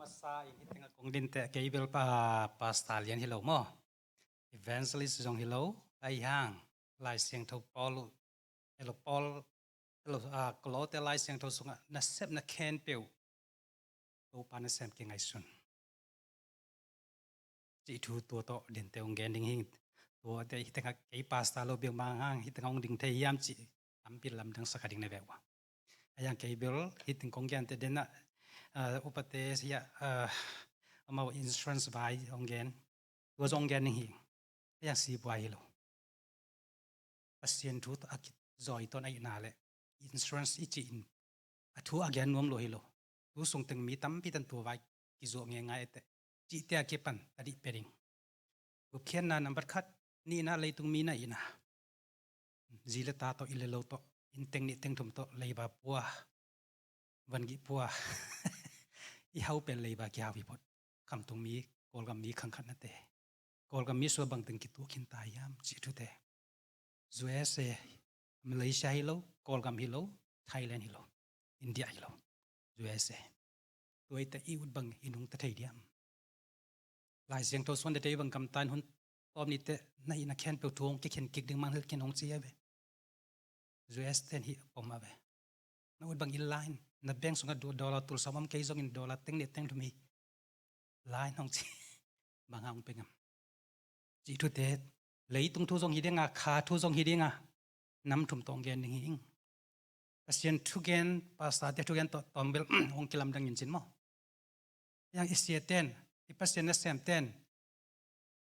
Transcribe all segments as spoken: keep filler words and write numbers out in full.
Sa in hih tengah kong ding teh kei bel pa, pastor lian hi lo maw. Evangelist zong hi lo, ahi hang Lai Siangtho Paul, hello Paul, hello, ah, Kolote Lai Siangtho sungah nasepna khempeuh Topa nasem kingaihsun. Cih thu tua tawh dente hong gen ding hi. Tuate hih tengah kei pastor lo bek mah hang hih tengah hong ding thei hiam cih tampi lamdang sa kha ding na ve uh a. Ahi hang kei bel hih teng kong gen teh den ah, ah, upate hiah, ah, amau insurance vai hong gen. Tua zong hong gen ding hi. Ahi hang sibuai hi lo. Pasian thu tawh a kizawi tawn ahihna le insurance i cih in a thu a gen nuam lua hi lo. Tu sung teng mi tampi tan tua vai kizuak ngeingai e teh. Cihte a kipan a dih pia ding. Gupkhiatna nambat khat, nihna leitung mi na ihna. Zi le ta tawh, i le lo tawh, inn teng nih teng thum tawh, leiba pua, vangih pua. I hau pen leiba kihau hi phot. Khamtung mi, Kawlgam mi khangkhatnate. Kawlgam mi sua bangteng kituak khin ta hiam cih thute. U S A, Malaysia hi lo, Kawlgam hi lo, Thailand hi lo, India hi lo, U S A. Tua i teh i ut bang i nungta thei diam. Lai Siangtho suan teh i bang gamta in hun tawm ni teh na ihna khempeuh thu hong kikhen kik ding mangngilh khin hong ci a ve. U S ten hih a pom a ve. Na ut bang i la in, na bank sungah do-, dollar tul sawm om kei zongin dollar teng nih teng thum hi. La in hong ci. Bang hang hong pia ngam. Cih thute, leitung thu zong hi ding a, kha thu zong hi ding a, nam thum tawh hong gen ding hi ing. Pasian thugen, pastorte thugen tawh tawm bel hong kilamdang in cin maw. Ahi hang i siaten, i Pasian nasemten,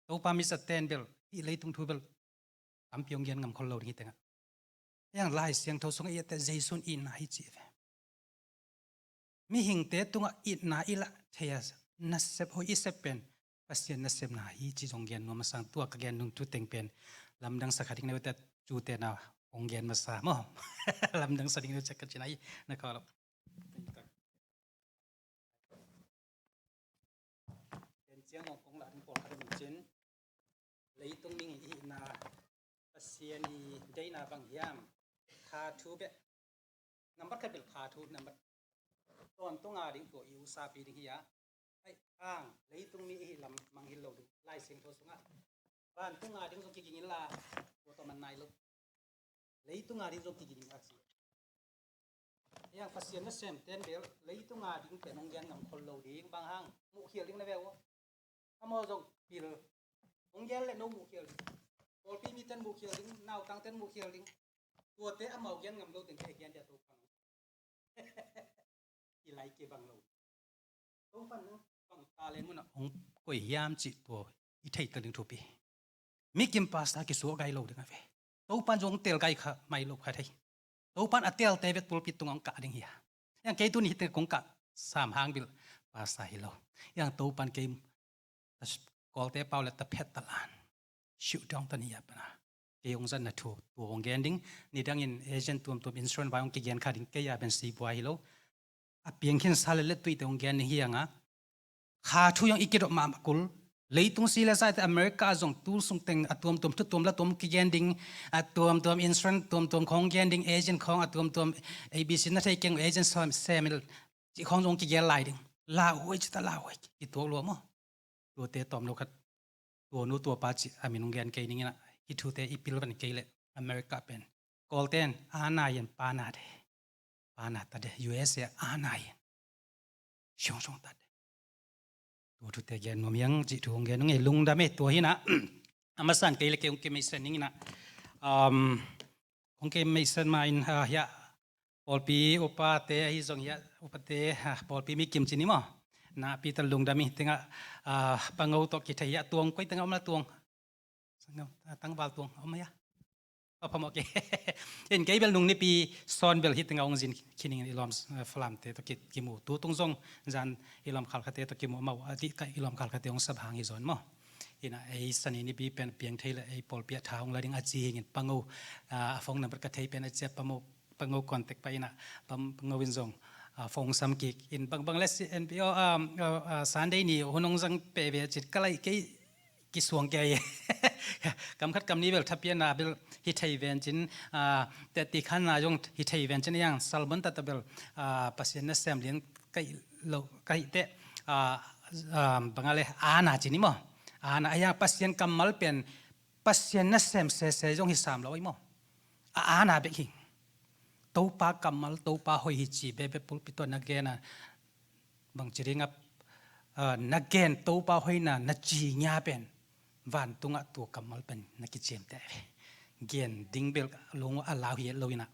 Topa mizaten bel hih leitung thu bel tampi hong gen ngam khol lo ding hi tengah. Ahi hang Lai Siangtho sungah i et teh Jesu in itna hi ci ve. Mihingte tungah itna i lah thei a, nasep hoih i sep pen Pasian nasepna hi ci zong gen nuam a, sang tua ka gen nung thu teng pen lamdang sa kha ding na ve teh, cute na hong gen masa maw. Lamdang sa ding na ve teh ka cin a hi na kha lo. Ken ciang hong kong lah ding pawlkhat in cin, leitung mi i hihna Pasian i deihna bang hiam? Kha thu beh. Nambat khat bel kha thu, nambat tawntung a ding tua i usapi ding hi a. Ahi hang leitung mi i hih lam mangngilh lo ding. Lai Siangtho sungah vantung a ding zong kiging inla tua tawh man nai lo. Leitung a ding zong kiging in a ci. Ahi hang Pasian nasemten bel leitung a ding pen hong gen ngam khol lo ding, bang hang muhkhial ding na ve uh. Amau zong pil hong gen le no muhkhial ding. Pawlpi miten muhkhial ding, nautangten muhkhial ding. Tuate amau gen ngam lo teng kei gen dia Topan. I lai kibang lo. Topan nang bang talent mun ah hong koih hiam cih tua i theihtel ding thupi. Mikim pastor kisuak gai lo ding a ve. Topan zong tel gai kha mai lo kha thei. Topan a telte bek pulpit tungah hong kah ding hi a. Ahi hang kei tuni hih teng kong kah sam hang bel pastor hi lo. Ahi hang Topan kei ta s-, Kawlte pau le ta phet ta lan. Siuh dong ta ni a pana. Kei hong zatna thu tua hong gen ding. Nidangin agent tuamtuam insurance vai hong kigen kha ding, kei a pen sibuai hi lo. A piang khinsa le lettuihte hong gen ding hi hang a. Kha thu hong i kidop mahmah kul. Leitung si le sa te America zong tu sung teng a tuamtuam thu tuam la tuam kigen ding, a tuamtuam insurance tuamtuam khawng gen ding, agent khawng a tuamtuam A B C na thei keng agent sem, sem cih khawng zong kigen lai ding. Lauhuai ci ta lauhuai kituak lua maw. Tuate tawm lo khat. Tua nu tua pa cih a min hong gen kei ning in a, hih thute i pilvan kei leh America pen Kawlten a na in pa na de. Pa na ta de, U S A a na in. Siungsiung ta de. Tua thute gen nuam hi hang cih thu hong gen nung e, lungdam e tua hi na. A masan kei le kei hong kimeisen ning in a. Um, hong kimeisen ma in, ah, hiah pawlpi upate ahi zong hiah upate, ah, pawlpi mi kim ci ni maw. Na pi ta lungdam i tengah, ah, Pango tawh kithei hiah tuang koi tengah om la tuang. Sangam, ah, tangval tuang om hiah. A phamawh kei. In kei bel nung nipi sawn bel hih tengah hong zin khin ing in i lawm, eh, Falamte tawh ki, kimu. Tu tung zong zan i lawm Khalkhate tawh kimu amau a dih ka i lawm Khalkhate hong sap hang hi zawn maw. Hi na ei Sani nipi pen piang thei le ei pawlpi ah tha hong la ding a ci hi ing in Pango, ah, a phone number ka thei pen a ci a Pango, Pango contact pah in a Pam-, Pango in zong, ah, phone sam kik in bangbang le si N P O, ah, ah, ah, Sunday ni hun hong zang peh ve a cin ka lai kei kisuang kei. Kam khat kam ni bel thapiakna bel hi thei ven cin, ah, teti khanna zong hi thei ven cin a, yang salmon tata bel, ah, Pasian nasem lian ka hih lo, ka hih teh, ah, ah, bang a le, aana ci ni maw. Aana, a hiang Pasian kammal pen Pasian nasem sese zong hi sam lo i maw. A aana bek hi. Topa kammal, Topa hoih hi ci bebe pulpit tua na gen a, bang ci ding a, ah, na gen Topa hoihna na ci ngia pen vantungah tua kammal pen na kiciamteh ve. Gen ding bel lung a lau hi lo ina,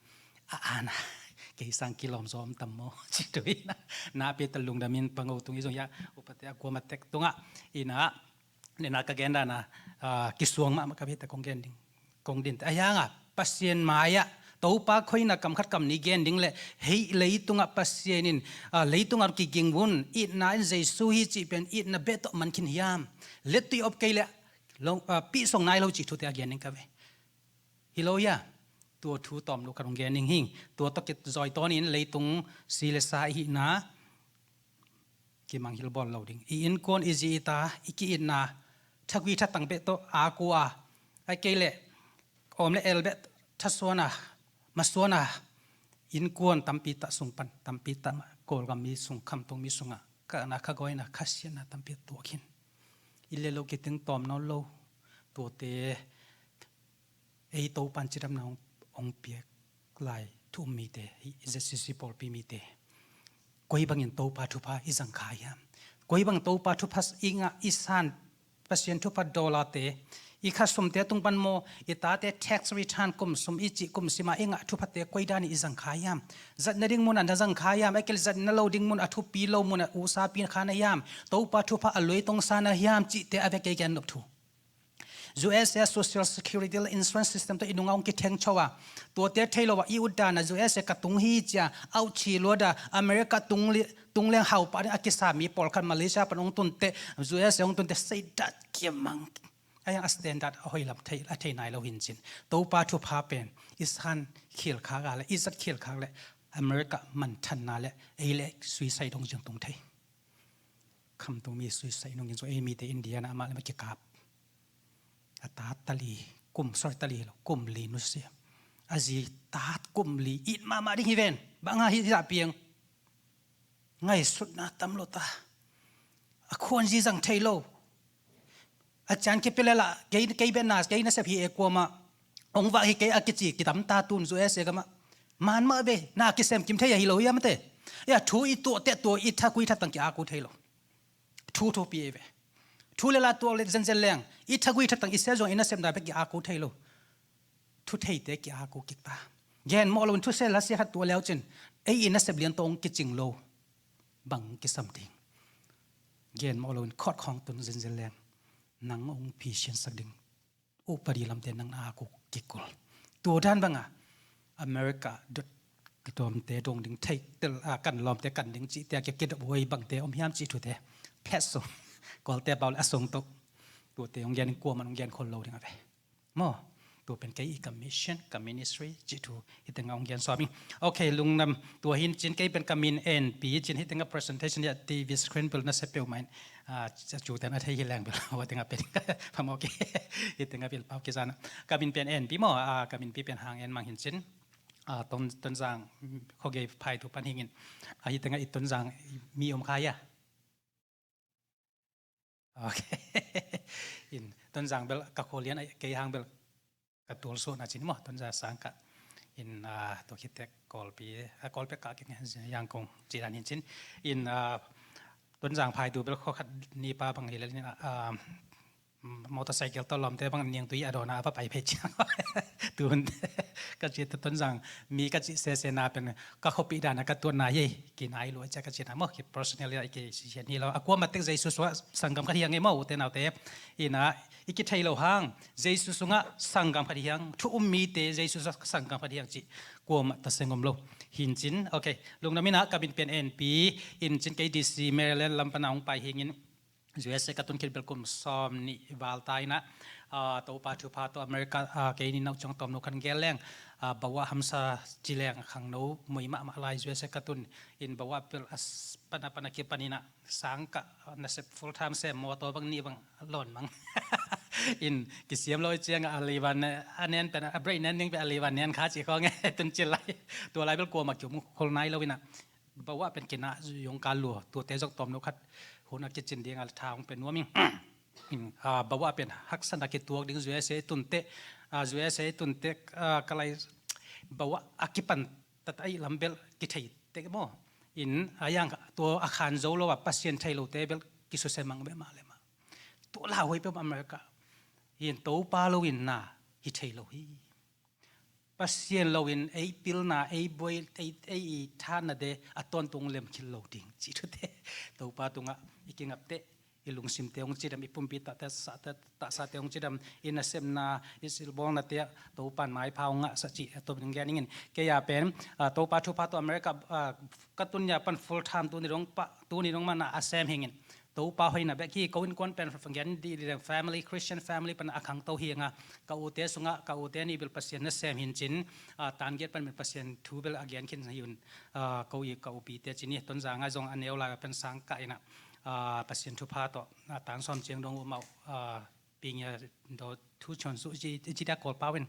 a aana, kei sang kilawm zaw om tam maw ci tu ina, na pe ta lungdamin pango tung i zong ya, upate a kuama tek tungah ina, nena ka gen dana, ah, kisuang mahmah ka bia ta kong gen ding. Kong din ta a hianga Pasian mai-ah Topa khoina kam khat kam ni gen ding le, hei leitungah Pasian in, ah, leitungah kiging vun, itna in Jesu hi cih pen itna beh tawh man khin hiam? Lettui op kei le, lo, ah, pihsong nai lo cih thute a gen ding ka ve. Hi lo hia? Tua thu tawm lo ka rung gen ding hing. Tua tawh kizawitawn in leitung si le sa i hihna kimang hilbawl lo ding. I innkuan, i zi, i ta, i ki-itna thagui thatang beh tawh a kua, a kei le awm le el beh thasuana, masuana, innkuan tampi tah sung pan, tampi tah mah Kawlgam mi sung, khamtung mi sungah kahna, khagawina, khasiatna tampi tuak hin. I le lo kiteng tawm nawn lo. Tuate ei Topan cidamna hong, hong piak lai thu um mite, i Z C C pawlpi mite, koi bangin Topa thupha i zang kha hiam? Koi bang Topa thupha i ngah, i san, Pasian thupha dawlate, i kha sumte tung pan maw, i tate tax return kum sum i cih kum sima i ngah thuphate koi danin i zang kha hiam? Zatna ding munah na zang kha hiam? A kei le zatna lo ding munah, thupi lo munah usapi kha na hiam? Topa thupha a luitong sa na hiam cihte a ve kei gen nop thu. U S A Social Security le insurance system tawh i nungah hong kithengcho a, tuate thei lo a i utdana U S A ka tung hi cia, auchi luada America tung li, tung leng haupa ding a kisa mi pawlkhat Malaysia pan hong tunte, U S A hong tunte seidat kimang. A hiang a standard a hoih lam thei, a thei nai lo hin cin. Topa thupha pen i san khilkhak a le i zat khilkhak le America manthanna le ei le suicide dong zing tung thei. Khamtung mi suicide nungin zong ei mite India na amah le mah kikap. A tat tali, kum, sorry, tali lo, kum li nusia. A zi tat kum li it mahmah ding hi ven. Bang a hi zah piang. Ngaihsutna tam lo ta. A khuan zi zang thei lo. A cian kipia le lah, kei, kei beh na, kei nasep hi e kuamah. Ong vak hi kei a kici, kitam ta tun zu e se gamah. Man mah ve, na kisem kim thei a hi lo hiam te. Ya, thu i tuah teh tua i thagui thatang ki aku thei lo. Thu thupi e ve. Thu le la tuak le zenzen leng. I thagui thatang i sel zong i nasepna bek ki aku thei lo. Thu theite ki aku kik ta. Gen mawh lo in thu sel la sia khat tuah leu cin. Ei i nasep lian tawh ong kicing lo. Bang kisam ding. Gen mawh lo in khawt khawng tun zenzen leng. Nang ong phisiansak ding. Upadi lamte nang na aku kikul. Tua dan banga America dot kitomte dong ding thei tel a kan lawmte kan ding cihte a kikidop huai bangte om hiam cih thute. Phet sung. Kawlte pau le a sung tok. Tuate hong gen kuaman hong gen khol lo ding a ve. Maw, tua pen kei i ka mission, ka ministry cih thu hitenga hong gen suam ing. Ok, lungdam. Tua hin cin kei pen ka min A N P cin hitenga presentation ya T V screen bel na se peuh main. Ah, cu ten a thei hi leng bel hua tenga pen. Pam ok. Hitenga bel pau kizana. Ka min pen A N P maw, ah, ka min pi pen Hang En Mang hin cin. Ah, Ton, Tonzang, Khogei phai tu pan hingin. Ah, hitenga i Tonzang mi om kha ya. Ok. In, Tonzang bel ka khualian a kei hang bel ka tual suahna cin maw, Tonzang sang ka. In, ah, tua khit teh Kawlpi, ah, Kawlpi ka kik ngen Yangon ci dan hin cin. In, ah, Tonzang phai tu bel khua khat ni pa bang hi le in, ah, motorcycle tawh lawmte bang niang tui a dawna a va pai phei ciang. Tun ka ci Tonzang mi ka ci sese na pen ka khuapi dana ka tuatna hi, kinai lua cia ka cina maw, ki personal ya i ki sian hi lo. A kuama tek Jesu sua sanggam khat hiang e maw, ute naute. Ina, i kithei lo hang, Jesu sunga sanggam khat hiang, thu um mite Jesu sua sanggam khat hiang ci. Kuama ta seng om lo. Hin cin, ok. Lungdam ina ka min pen A N P, in cin kei D C Maryland lam pana hong pai hingin, U S A ka tun khit bel kum sawm nih val ta ina, ah, Topa thupha tawh America, ah, kei ni nau ciang tawm no kan gel leng, ah, bawa hamsa ci leng khang no mui mahmah lai U S A ka tun in bawa bel a s-, pana pana ki panina sang ka, ah, nasep full time sem motor bang ni bang lawn mang. In kisiam lo ciang a livan a nen pen a brake nen ning pen a livan nen kha ci khong e tun ci lai. Tua lai bel kuama kium khol nai lo ina. Bawa pen kina zong ka lua, tuate zong tawm no khat hun a kicin ding a tha hong pia nuam ing. In, ah, bawah pen haksan a kituak ding USA tunte, ah, USA tunte, ah, ka lai bawah a kipan tat a i lam bel kithei tek maw. In a yang tua a khan zo lo a Pasian thei lote bel kisusia mang beh mah le mah. Tua lauhuai peuh America. In Topa lo in na hi thei lo hi. Pasian lo in ei pilna, ei buai, ei, ei i thanna de a tawntung lem khil lo ding cih thute Topa tungah i kingapte, i lungsimte hong cidam, i pumpi tahte, sahte, tahsate hong cidam, i nasepna, i silbawlnate ah Topan maipha hong ngahsa cih a tawp ding gen ingin. Kei a pen, ah, Topa thupha tawh America, ah, ka tun ya pan full time tuni dong pah, tuni dong mana a sem hingin. Topa hoihna bek hi. Ko innkuan pen gen dih dih deng family, Christian family pan a khangto hi anga, ka ute sungah ka ute nih bel Pasian nasem hin cin, ah, tan giat pan bel Pasian thu bel a gen khin hi un, ah, ko i ka upite cin hi. Tonzang ah zong a neu lai pen sang kah inah, ah, Pasian thupha tawh, ah, tan sawm ciang dong uh amau, ah, pingia do thu chon su ci, ci dia Kawl pau in,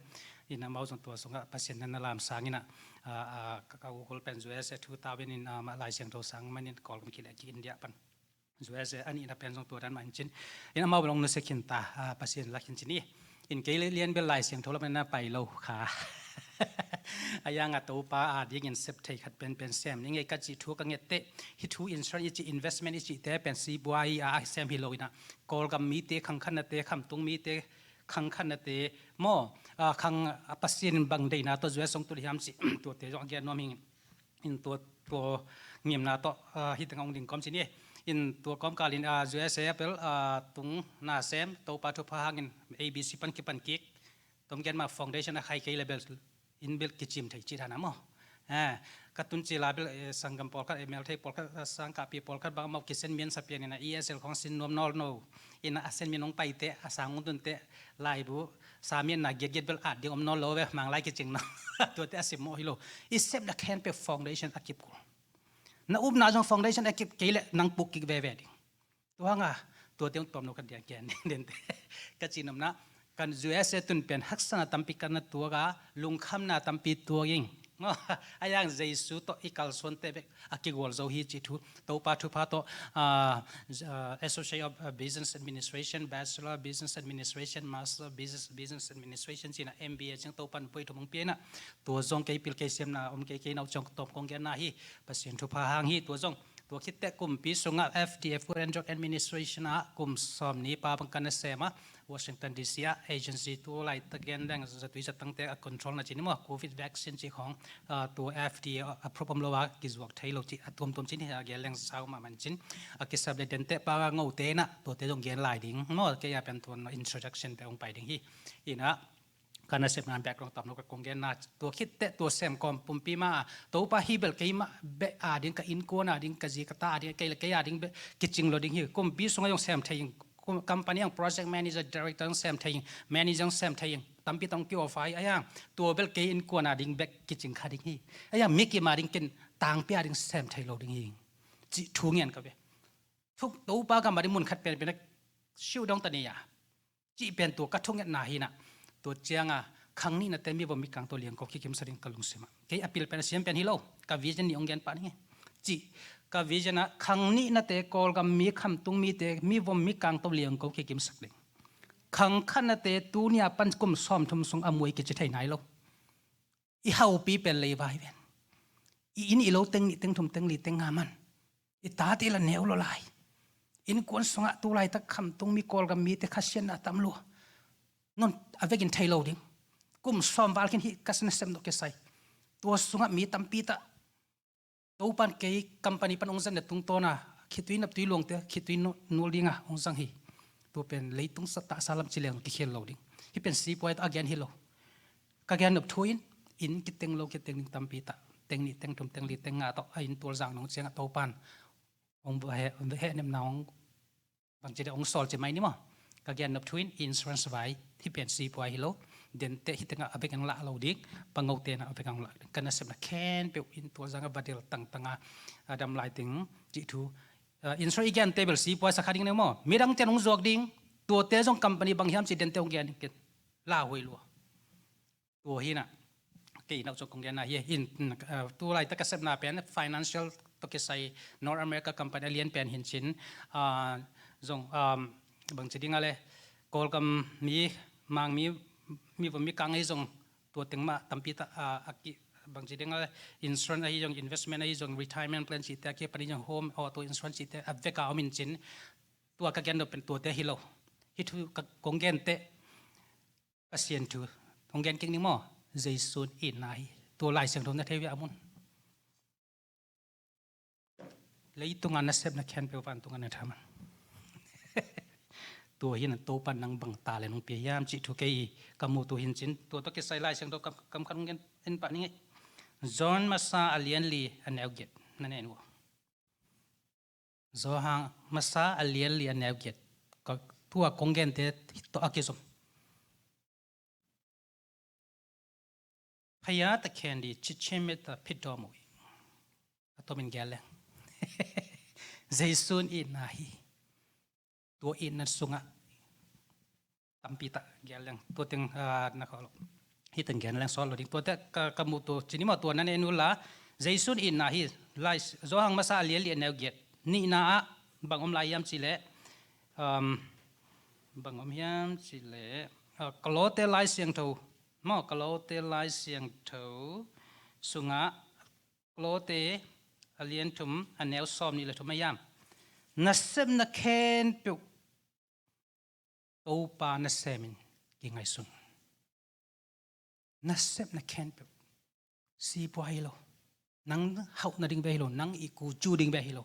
in amau zong tua sungah Pasian na na lam sang inah, ah, ah, ka, ka ukul pen USA thu tau in, in, ah, mah Lai Siangtho sang manin Kawl gam kileh ki India pan. USA a nihna pen zong tua dan mah in cin. In amau bel hong nusia khin ta, ah, Pasian lak hin cin hi. In kei le lian bel Lai Siangtho lam na pai lo kha. A yang a Topa a dingin sep thei khat pen pen sem ni ngei ka cih thu ka ngette. Hi thu insurance i cih investment i cihte pen sibuai a sem hi lo inah. Kawlgam mite khangkhatnate, khamtung mite khangkhatnate maw, ah, khang, ah, Pasian in bang deihna tawh US hong tut hiam cih tuate zong a gen nuam hing. In tua, tua ngimna tawh, ah, hi tengah hong ding kawm cin hi. In tua kawmkal in, ah, USA a pel, ah, tung na sem Topa thupha hangin ABC pan kipan kik. Tom gen mah foundation a khai kei le bel in bel kicim thei cih thana maw. Eh, ka tun cila bel, eh, sanggam pawlkhat, eh, melthei pawlkhat, eh, sangkahpi pawlkhat bang amau kisen mian sa pian inah ESL khong sin nuam nawl no. Inah a sen mian hong paite, a sang hong tunte, laibu, sa mian na giatgiat bel at ding om nawl lo ve, mang lai kicing nawl. Tuate a sim mawh hi lo. I sepna khempeuh foundation a kip kul. Na upna zong foundation a kip kei le nang puk kik veve ding. Tua hanga, tuate hong tuam lo ka dia kian dente. Ka cinomna, kan USA tun pen haksana tampi kan na tuak a, lungkhamna tampi tuak ing. A yang Jesu tawh i kalsuante bek a kigual zo hi cih thu. Topa thupha tawh, ah, ah, Associate of, ah, Business Administration, Bachelor of Business Administration, Master of Business, Business Administration cina MBA cing Topan poi thum hong pia inah. Tua zong kei pil kei siamna om kei kei nau ciang tawm kong genna hi. Pasian thupha hang hi tua zong. Tua khitteh kumpi sungah FDA, Food and Drug Administration ah kum sawm ni pa bang kan na sem a, Washington DC ah agency tu laitak gen leng zatui zatangte a control na cin maw, covid vaccine cih khawng, ah, tua FDA approve om lo a kizuak thei lo cih a tuamtuam cin hi a gen leng sau mahmah cin. A kisap le dente pa ngote inah tuate zong gen lai ding maw, kei a pen tua introduction pe hong pai ding hi. Inah ka nasepna background tam lo ka kong genna tua khitteh tua sem kawm pumpi ma a Topa hi bel kei mah beh a ding, ka innkuan a ding, ka zi ka ta a ding, kei le kei a ding beh kicing lo ding hi. Kumpi sungah zong sem thei ing, kum-, company ang project manager, director ang sem thei ing, manager ang sem thei ing, tampi tawh ki offer hi a yang tua bel kei innkuan a ding beh kicing kha ding hi. A yang mikim a ding ken tangpi a ding sem thei lo ding hi. Cih thu ngen ka ve. Thuk Topa gam a ding mun khat pen pen a siu dong ta ni a. Cih pen tua ka thungetna hi inah. Tua cianga khang nihnate mi vom mi kang tawh liangko kikimsak ding ka lungsim ah. Kei a pil pen a siam pen hi lo. Ka vision nih hong gen pah ding hi. Cih ka vision ah khang nihnate Kawlgam mi khamtung mite mi vom mi kang tawh liangko kikimsak ding. Khang khatnate tuni a pan kum sawmthum sung a muai kici thei nai lo. I haupi pen leivai ven. I inn i lo teng nih teng thum teng li teng nga man. I tate la neu lo lai. Innkuan sungah tu laitak khamtung mi Kawlgam mite khasiatna tam lua. Non a vekin thei lo ding. Kum sawm val khin hi ka nasem dok kisai. Tua sungah mi tampi tah Topan kei company pan hong zat na tungtawna khitui naptui luangte khitui nu-, nul dinga hong zang hi. Tua pen leitung sa tahsa lam ci leng kikhel lo ding. Hi pen sipuai tawh a gen hi lo. Ka gen nop thu in, inn kiteng lo kiteng ding tampi tah. Teng nih teng thum teng li teng nga tawh a inn tual zang nong ciangah Topan hong he, he nemna hong bangci deuh hong sawl ci mai ni maw. Ka gen nop thu in insurance vai hi pen sipuai hi lo. Dente hi tengah a vek ang lah lo ding. Pango tenah a vek ang lah ding. Ka nasepna khempeuh in tua zanga vadel tangtanga a dam lai teng cih thu. Ah, insurance i gen te bel sipuai sa kha ding neu maw. Midang ten hong zuak ding. Tuate zong company bang hiam ci dente hong gen ding ken. Lauhuai lua. Tua hi inah kei nauh cawk kong genna hi in, ah, tu laitak ka sepna pen financial tawh kisai North America company a lian pen hi in cin, ah, zong, um, bangci ding a le, Kawlgam mi, Mang mi, mi vom mi kang ahi zong, tua teng mah tampi tak, ah, a ki, bangci ding a le, insurance ahi zong, investment ahi zong, retirement plan cihte a kipan ahi zong, home, auto insurance cihte a vek a om in cin, tua ka gen nop pen tuate hi lo. Hih thu ka kong gen teh, Pasian thu kong gen kik ni maw? Jesu in itna hi. Tua Lai Siangtho na thei ve a mun. Leitung a nasepna khempeuh vantung a na thaman. Tua hi in Topa nang bang talent hong pia hiam cih thu kei ka muh tu hi in cin, tua tawh kisai Lai Siangtho kam, kam khat hong gen en pah ni ngei. John masa a lian li a neu giat na en uh. Johan masa a lian li a neu giat. Ka, tua kong gente tawh a kizom. Phaya ta khen di, chichimita phidawm uh hi. A tomin gel leng. Jesu in itna hi. Tua itna sungah tampi tak gel leng. Tua teng, ah, na khawh lo. Hih teng gen leng sawt lo ding. Tuate ka, ka muh tu cin ni maw, tua na en uh la. Jesu in itna hi. Lai, Johan masa a lian li a neu giat. Nihna ah bang om lai hiam cih leh, um, bang om hiam cih leh, ah, Kolose Lai Siangtho maw, Kolose Lai Siangtho sungah, Kolose a lian thum a neu sawm nih le thum a hiam. Nasepna khempeuh Topa nasemin kingaihsun. Nasepna khempeuh. Sipua hi lo. Nang hauhna ding bek hi lo. Nang i kucu ding bek hi lo.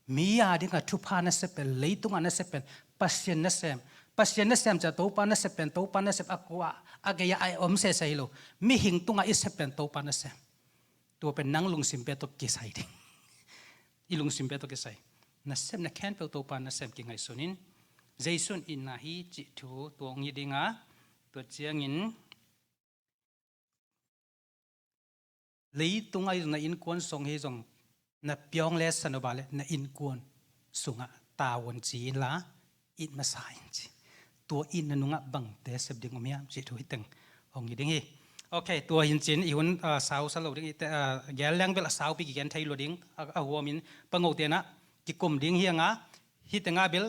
Mi a dingah thupha nasep pen, leitung a nasep pen, Pasian nasem. Pasian nasem ci a Topa nasep pen, Topa nasep a kua, a gei a om sese hi lo. Mihing tungah i sep pen Topa nasem. Tua pen nang lungsim bek tawh kisai ding. I lungsim bek tawh kisai. Nasepna khempeuh Topa nasem kingaihsun in. Jesu in itna hi cih thu tua hong hi ding a. Tua ciangin leitung ah na innkuan sung hi zong na piawng le sanawba le na innkuan sungah tavuan ci inla it masa in ci. Tua itna nungah bangte sep ding om hiam cih thu hi teng hong hi ding hi. Ok, tua hi in cin i hun, ah, sau sa lo ding i te, ah, gel leng bel a saupi kigen thei lua ding, a, a huamin pango tenah kikum ding hi a nga, hi tengah bel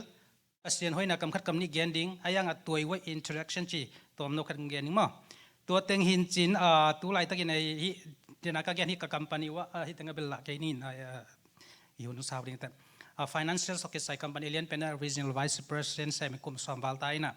Pasian hoihna kam khat kam nih gen ding, a hiangah tua i wai interaction ci tawmno khat gen ding maw? Tua teng hi in cin, ah, tu laitakin ei hi, tina ka gen hi ka company uh ah, hi tengah bel lah kei ni in, ah, i hun sau ding te. Ah, financial sawk kisai company lian pen ah regional vice president sem i kum sawm val ta in ah.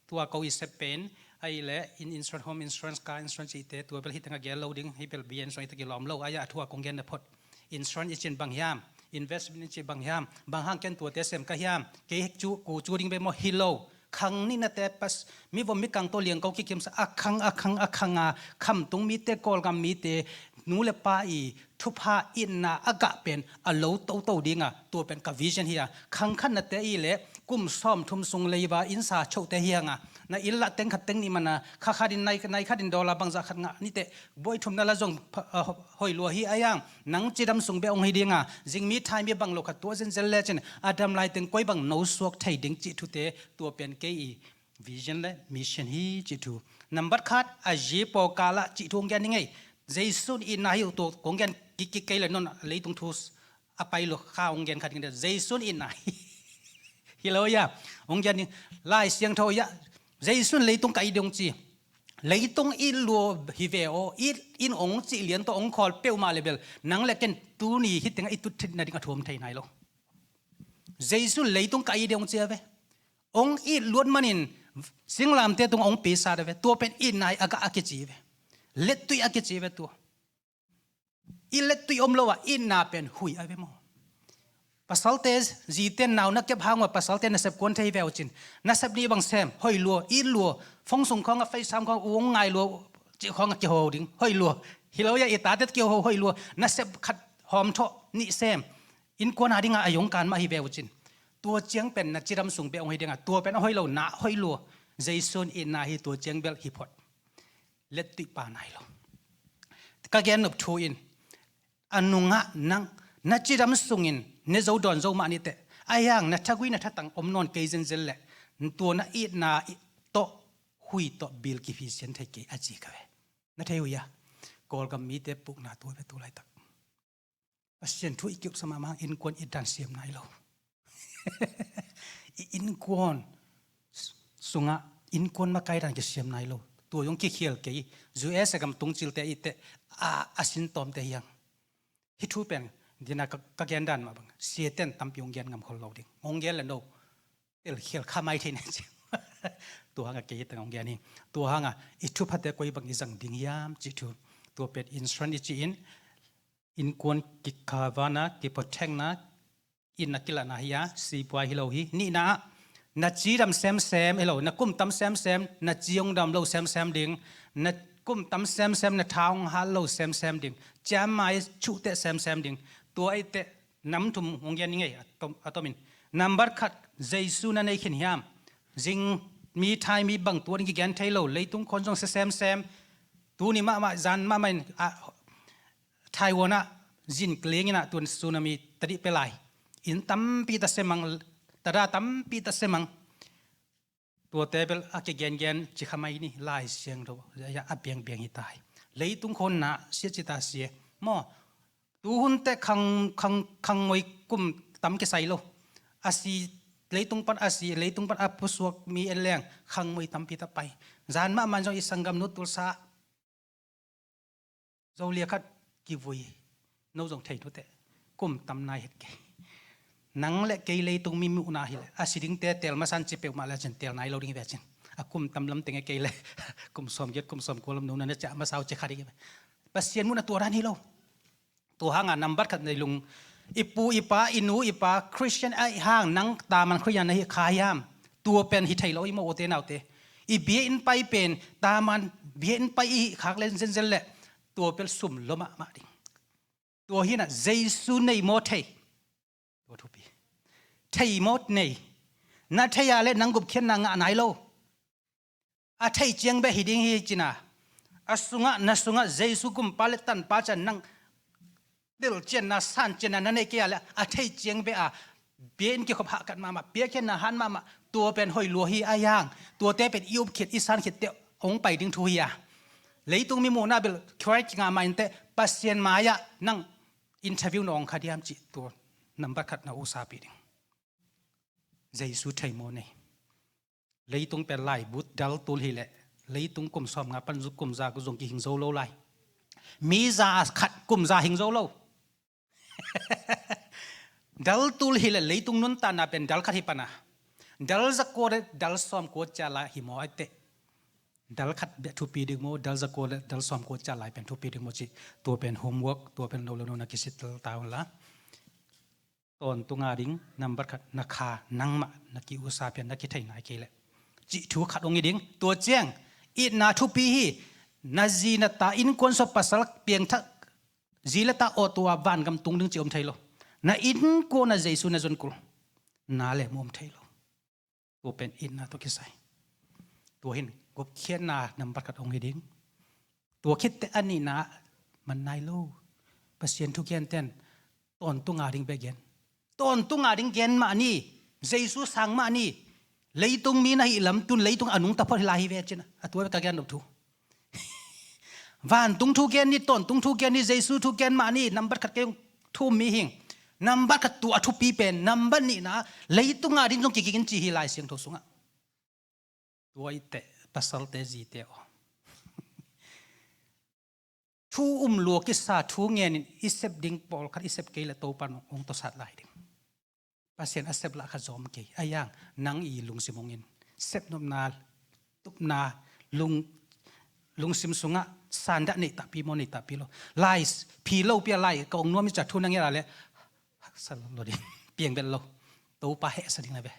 Tua ko i sep pen, ahih leh in insurance, home insurance, car insurance cihte, tua bel hi tengah gel lo ding, hi bel B N sung i te kilawm lo, a hiangah thu a kong gen na phot. Insurance i cin bang hiam, investment i cin bang hiam, bang hang ken tuate sem ka hiam, kei cu, ku cu ding bek maw hi lo. Khang nihnate pas, mi vom mi kang tawh liangko kikimsa, a khang, a khang, a khang a, khamtung mite, Kawlgam mite, nu le pa i thupha itna a gah pen a lo toto ding a, tua pen ka vision hi a. Khang khatnate i leh kum sawmthum sung leiva inn sa chote hi hang a, na inn lah teng khat teng nih man a, kha khat in nai, nai khat in dollar bangzah khat ngah ni teh, buai thumna la zong pha-, a, hoih lua hi a hiang. Nang cidam sung bek hong hi ding a, zingmi thaimi bang lo khat tua zenzen lecin a dam lai teng koi bang no suak thei ding cih thute, tua pen kei i vision le mission hi cih thu. Nambat khat, a zi pawlkal ah cih thu hong gen hi ngei. Jesu in itna hi uh, tua kong gen kik kik kei le non leitung thu a pai lo kha hong gen kha ding de. Jesu in itna hi. Hi lo ia. Hong gen ding. Lai Siangtho ia. Jesu in leitung ka it ding hong ci. Leitung it lua hi ve aw. It in hong cih lian tawh hong khawl peuhmah le bel. Nang le ken tuni hi tengah i tut theihna ding a thuam thei nai lo. Jesu in leitung ka it ding hong ci a ve. Hong it luat manin singlamte tung hong pisat a ve. Tua pen itna hi a gah a kici ve. Lettuih a kici ve tua. I lettuih om lo ah itna pen huih a ve maw? Pasalte zite nau na kep hang uh a pasalte nasep kuan thei ve uh cin. Nasep nih bang sem, hoih lua, it lua, fong sung khawng a feisam khawng uh hong ngai lua, cih khawng a kiho ding, hoih lua. Hi lo ia i tate kiho hoih lua, nasep khat hawm thawh nih sem. Innkuan a dingah a yong kan mah hi ve uh cin. Tua ciang pen na cidam sung bek hong hi ding a, tua pen a hoih lo, na hoih lua. Jesu in itna hi tua ciang bel hi phot. Lettuih pa nai lo. Ka gen nop thu in, a nungah nang, na cidam sungin, ne zo dawn zo mah ni teh. A hiang, na thagui na thatang om nawn kei zenzen leh, tua na itna i tawh, hui tawh bil kiphi sian thei kei a ci ka ve. Na thei uh ia, Kawlgam mite pukna tua ve tu laitak. Pasian thu i kiuhsa mahmah hang innkuan i dan siam nai lo. I innkuan sungah innkuan makai dan kisiam nai lo. Tua zong kikhial kei. U S a gam tung cilte i teh a, a sin tawmte hiang. Hih thu pen dina ka, ka gen dan mah bang siaten tampi hong gen ngam khol lo ding. Hong gen le no telkhial kha mai thei na ci. Tua hanga kei teng hong gen hi. Tua hanga i thuphate koi bang i zang ding hiam cih thu. Tua pen insurance i ci-in innkuan kikhavana kiprotectna in a kilahna hi a, sipuai hi lo hi. Nihna ah na cidam semsem hi lo, na kumtam semsem, na ci hong dam lo semsem ding, na kumtam semsem, na tha hong hal lo semsem ding, ciammai cuhteh semsem ding. Tua i teh nam thum hong gen ni ngei a tom, a tomin. Nambat khat, Jesu na nei khin hiam? Zing mi thai mi bang tua ding kigen thei lo, leitung khon zong sia semsem. Tuni mahmah zan mahmah in a, Taiwan ah zin klingin ah tuan tsunami tadih pe lai. Inn tampi ta semang, tada tampi ta semang. Tuate bel a kigengen ci kha mai ni, Lai Siangtho a biangbiang hi ta hi. Leitung khon na sia ci ta sia. Maw, tuhun teh khang, khang, khangngoi kum tam kisai lo. A si, leitung pan a si, leitung pan a pusuak mi en leng khangngoi tampi ta pai. Zan mahmah zong i sanggam nu tulsa Zo lia khat kivui. No zong thei thuteh. Kum tam nai het kei. Nang le kei leitung mi muhna hileh a si dingte tel masan ci peuhmah le cin tel nai lo ding hi ve cin. A kum tam lam teng e kei le kum sawm giat kum sawm kua lam no na na ciah masa uh ci kha ding hi ve. Pasian muhna tua dan hi lo. Tua hanga nambat khat nei lung i pu i pa i nu i pa Christian aih hang nang taman Christian na hi kha hiam? Tua pen hi thei lo i maw ute naute. I biakinn pai pen taman biakinn pai i hih khak le zenzen le tua pel sum lo mahmah ding. Tua hinah Jesu nei maw thei? Tua thupi. Thei maw nei? Na thei a le nang gupkhiatna ngah nai lo. A thei ciang beh hi ding hi cina. A sungah na sungah Jesu kumpa le tanpa cian nang delcianna sancianna na nei kei a le a thei ciang beh a biakinn kikhop hahkat mahmah, biakinn na han mahmah, tua pen hoih lua hi a hiang. Tuate pen i upkhit i sankhit te hong pai ding thu hi a. Leitung mi muhna bel Christ ngah mah inteh Pasian mai-ah nang interview na hong kha diam cih tua nambat khat na usapi ding. Jesu thei maw nei? Leitung pen laibut dal tul hileh leitung kum sawm nga pan zuk kum za zong kihing zo lo lai. Mi za khat kum za hing zo lo. Dal tul hileh leitung nuntakna pen dal khat hi pana. Dal za kua le dal sawm kua cia lai hi maw aite. Dal khat beh thupi ding maw, dal za kua le dal sawm kua cia lai pen thupi ding maw cih. Tua pen homework, tua pen no le no na kisit ta un la. Tawntung a ding nambat khat na kha nangmah na ki-usa pian na kithei nai kei leh cih thu khat hong hi ding. Tua ciang itna thupi hi. Na zi na ta innkuan sawm pasal piangthak zi le ta awtua vangam tung ding cih om thei lo. Na innkuan a Jesu na zon kul na le mu om thei lo. Tua pen itna tawh kisai. Tua hin gupkhiatna nambat khat hong hi ding. Tua khitteh a nihna man nai lo. Pasian thugen ten tawntung a ding beh gen. Tawntung a ding gen mah ni. Jesu sang mah ni. Leitung mi na hih lam tun leitung a nungta phot hi lai hi ve cin a tua ka gen nop thu. Vantung thu gen ni, tawntung thu gen ni, Jesu thu gen mah ni, nambat khat kei thu um mi hing. Nambat khat tua a thupi pen nambat nihna leitung a ding zong kiging in ci hi Lai Siangtho sungah. Tua iteh pasalte zite aw. Thu um lua kisa thu ngenin i sep ding pawlkhat i sep kei le Topan hong tawsat lai ding. Pasian a sep lah kha zawm kei a hiang nang i lungsim hong in sep nopna tupna lung lungsim sungah sandah nei tahpi maw nei tahpi lo. Lai phi lo pia lai ka ong nuam i ca thu na ngiat a le haksa lo ding piang bel lo. Topa hehsa ding na ve.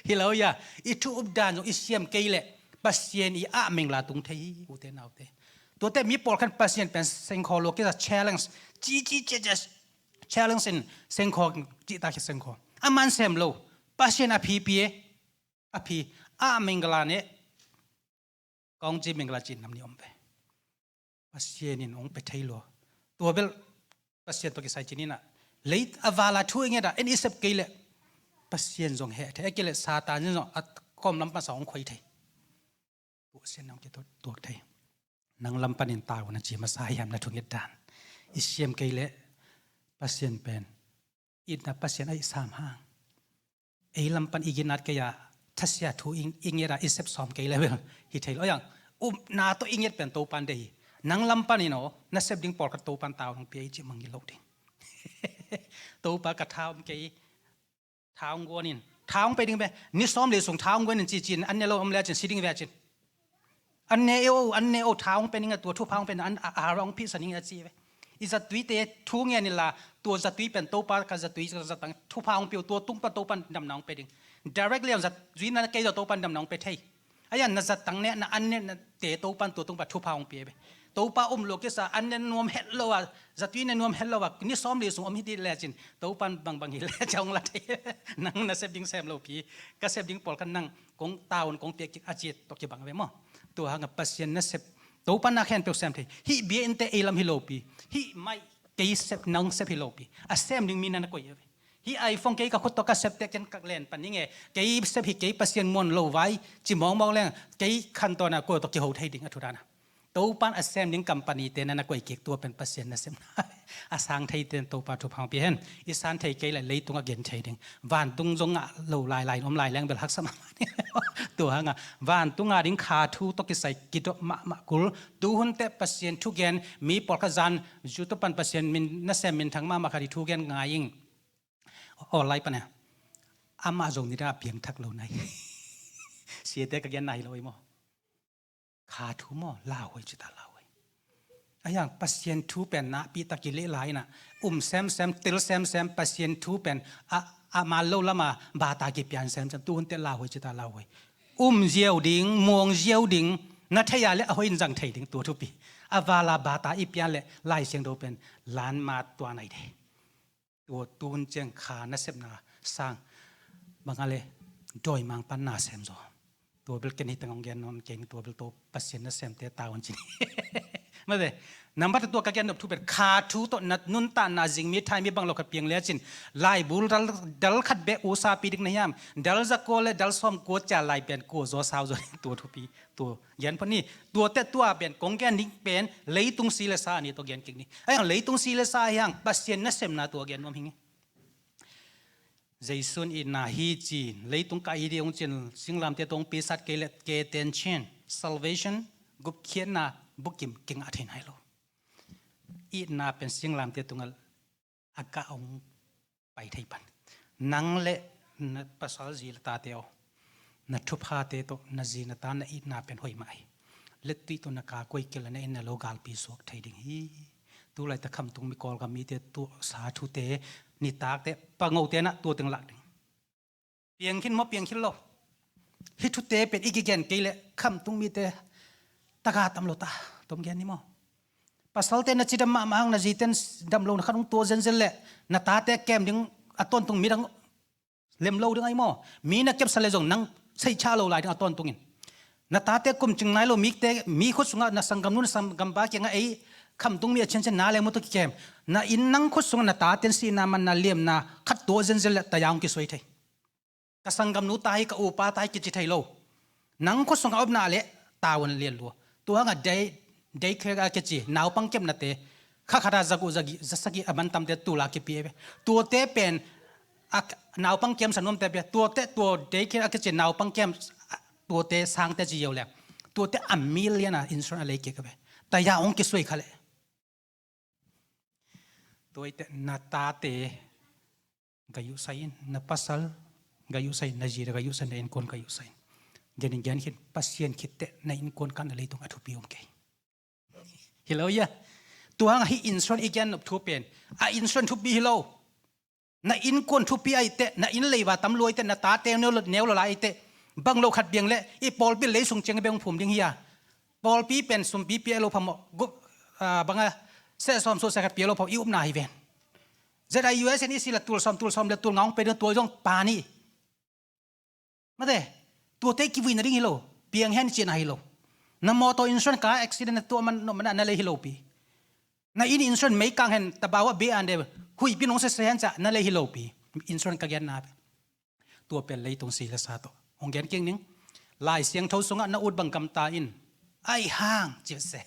Hi lo ia i thu up dan zong i siam kei leh Pasian i ah mengla tung thei hi ute naute. Tuate mi pawlkhat Pasian pen sengkhaw lo kisa challenge ci ci ci ci challenge in sengkhaw cihta khit sengkhaw a man sem lo. Pasian a phi pi e a phi ah mengla ne. Kong ci mengla ci nam ni om ve. Pasian in hong pe thei lua. Tua bel Pasian tawh kisai ci ni na lei a vala thu i nget a en i sep kei leh Pasian zong heh thei a kei leh Satan in zong a kawm lam pansa hong khoi thei. Tua sian nang kituak thei. Nang lam panin tau na ci masa hiam na thunget dan i siam kei leh Pasian pen itna Pasian a i sam hang, ei lam pan i ginat kei a, thasia thu i nget a i sep sawm kei le bel hi thei lo. Ayang, upna tawh i nget pen Topan deih hi. Nang lam pan in aw, na sep ding pawlkhat Topan tau nang pia i cih mangngilh lo ding. Topa ka tha om kei, tha hong guan in. Tha hong pe ding ve, ni sawm le sung tha hong guan in ci cin, an ne lo om le cin si ding ve cin. An ne e o, an ne o, tha hong pe ning a, tua thupha hong pe ning a, a, a hong phihsa ning a ci ve. I zatuite thu ngen inla, tua zatui pen Topa ka zatui ka zatang thupha hong pia uh, tua tung pan Topan damna hong pe ding. Direct lian zatui na kei zaw Topan damna hong pe thei. Ayan na zatang ne, na an ne, na te Topan tua tung pan thupha hong pia ve. Topa um lo kisa an ne nuam het lo a, zatui ne nuam het lo a, ni sawm le sung om hi ti le cin, Topan bangbang hi le ca hong la thei. Nang na sep ding sem lo pi, ka sep ding pawlkhat nang kong taun kong piak kik a ciat tawh kibang ve maw? Tua hanga Pasian na sep, Topan na khen peuh sem thei. Hih bia innte ei lam hi lo pi. Hih maih kei sep nang sep hi lo pi. A sem ding mi na na koih ve. Hih iPhone kei ka khut tawh ka sep tek cian ka len pan ning e. Kei sep hi kei Pasian muan lo vai. Ci mawngmawng leng kei khan tawna kua tawh kiho thei ding a thudana. Topan a sem ding company te na na koih kik tua pen Pasian na sem. A sang thei ten Topa thupha hong pia hen. I san thei kei le leitung a gen thei ding. Vantung zong ngah lo lailai in om lai leng bel haksa mahmah ni. Tua hanga vantung a ding kha thu tawh kisai kidop mahmah kul. Tuhun teh Pasian thugen mi pawlkhat zan YouTube pan Pasian min nasem minthang mahmah khat i thugen ngai ing. Aw lai pan a amah zong nidang a piangthak lo nai. Siate ka gen na hi lo i maw? Kha thu maw, lauhuai cita lauhuai. Ayang Pasian thu pen na pi ta kileh lai na um semsem, til semsem, Pasian thu pen a, a mal lo lama bata kipian semsem, tuhun teh lauhuai cita lauhuai. Um ziau ding, muang ziau ding, na thei a le a hoih in zang thei ding tua thupi. A vala bata i pian le Lai Siangtho pen lan ma tua nai de. Tua tun ciang kha nasepna sang banga le dawimang pan na sem zaw. Tua bel ken hi teng hong gen nawn keng, tua bel to Pasian nasemte taun cin. Mate, nambat tua ka gen nop thu pen kha thu tawh na nuntakna zing mi thai mi bang lo khat piang le cin. Laibul dal, dal khat beh usapi dik na hiam? Dal zakua le dal sawmkua cia lai pen kua zaw sau zaw tua thupi. Tua gen phot ni, tuate tua pen kong gen ding pen leitung si le sa ni tawh gen kik ni. Ayang leitung si le sa hiang Pasian nasemna tua gen nuam hing. Jesu'n itna hi cin, leitung ka hi ding hong cin, singlamte tawh hong pisat kei le ke ten cin, salvation, gupkhiatna, bukim kingah thei nai lo. Itna pen singlamte tungah a kah hong pai thei pan. Nang le na pasal zi le tate aw, na thuphate tawh na zi na ta na itna pen hoih mah hi. Lettuih tawh na ka koih kei le na inn na lo galpi suak thei ding hi. Tulai ta khamtung mi Kawlgam mite tuah sa thute nitakte pangote na tua teng lak ding. Piang khin maw, piang khin lo? Hih thute pen i kigen kei le khamtung mite taka tam lo ta, tom gen ni maw? Pasalte na cidam mahmah hang na zite dam lo na khat hong tua zenzen le na tate kem ding a tawntung midang lem lo ding ahi maw? Mi na kepsa le zong nang seihcha lo lai ding a tawntungin. Na tate kum cing nai lo mikte, mi khut sungah na sanggamnu na sanggampa kiangah ei khamtung mi a ciancian na leng maw tawh kikem. Na inn nang khut sungah na taten sihna manna liamna khat tua zenzen le taya hong kisuai thei. Ka sanggamnu ta hi, ka upa ta hi kici thei lo. Nang khut sungah omna le tavuan lian lua. Tua hangah day, day care a kici naupang kepnate kha khat a za guk za sagih a mantamte tula kipia ve. Tuate pen a naupang kiamsa nuamte pia. Tuate tua day care a kici naupang kiam tuate sangte ci yo le. Tuate a million a insurance a lei kik ve. Taya hong kisuai kha le. Tua i teh na tate gayuhsai in, na pasal gayuhsai in, na zi gayuhsai in, na innkuan gayuhsai in. Gen in gen khin, Pasian khit teh na innkuan kah na leitung a thupi om kei. Hi lo ia. Tua hang hih insurance i gen nop thu pen a insurance thupi hi lo. Na innkuan thupi ahi teh, na inn leiva tam lua ahi teh, na tate neu lo, neu lo lai ahi teh, bang lo khat biang le i pawlpi lei sung ciang i beng phum ding hi a. Pawlpi pen sumpi pia lo phamawh, gup, ah, banga seh sawm suah seh khat pia lo phamawh i upna hi ven. Z I U S N i si la tul sawm, tul sawm le tul nga hong pe ding tua zong pa ni. Mate, tuate kivuina ding hi lo, piang hen cihna hi lo. Na mawtaw insurance, car accident na tuah man, na, na lei hi lo pi. Na inn insurance meikang hen, tabawa be ande, huihpi nong sese hen ca, na lei hi lo pi. Insurance ka genna tua pen leitung si le sa tawh hong gen kik ning. Lai Siangtho sungah na ut bang gamta in, ahi hang ci se.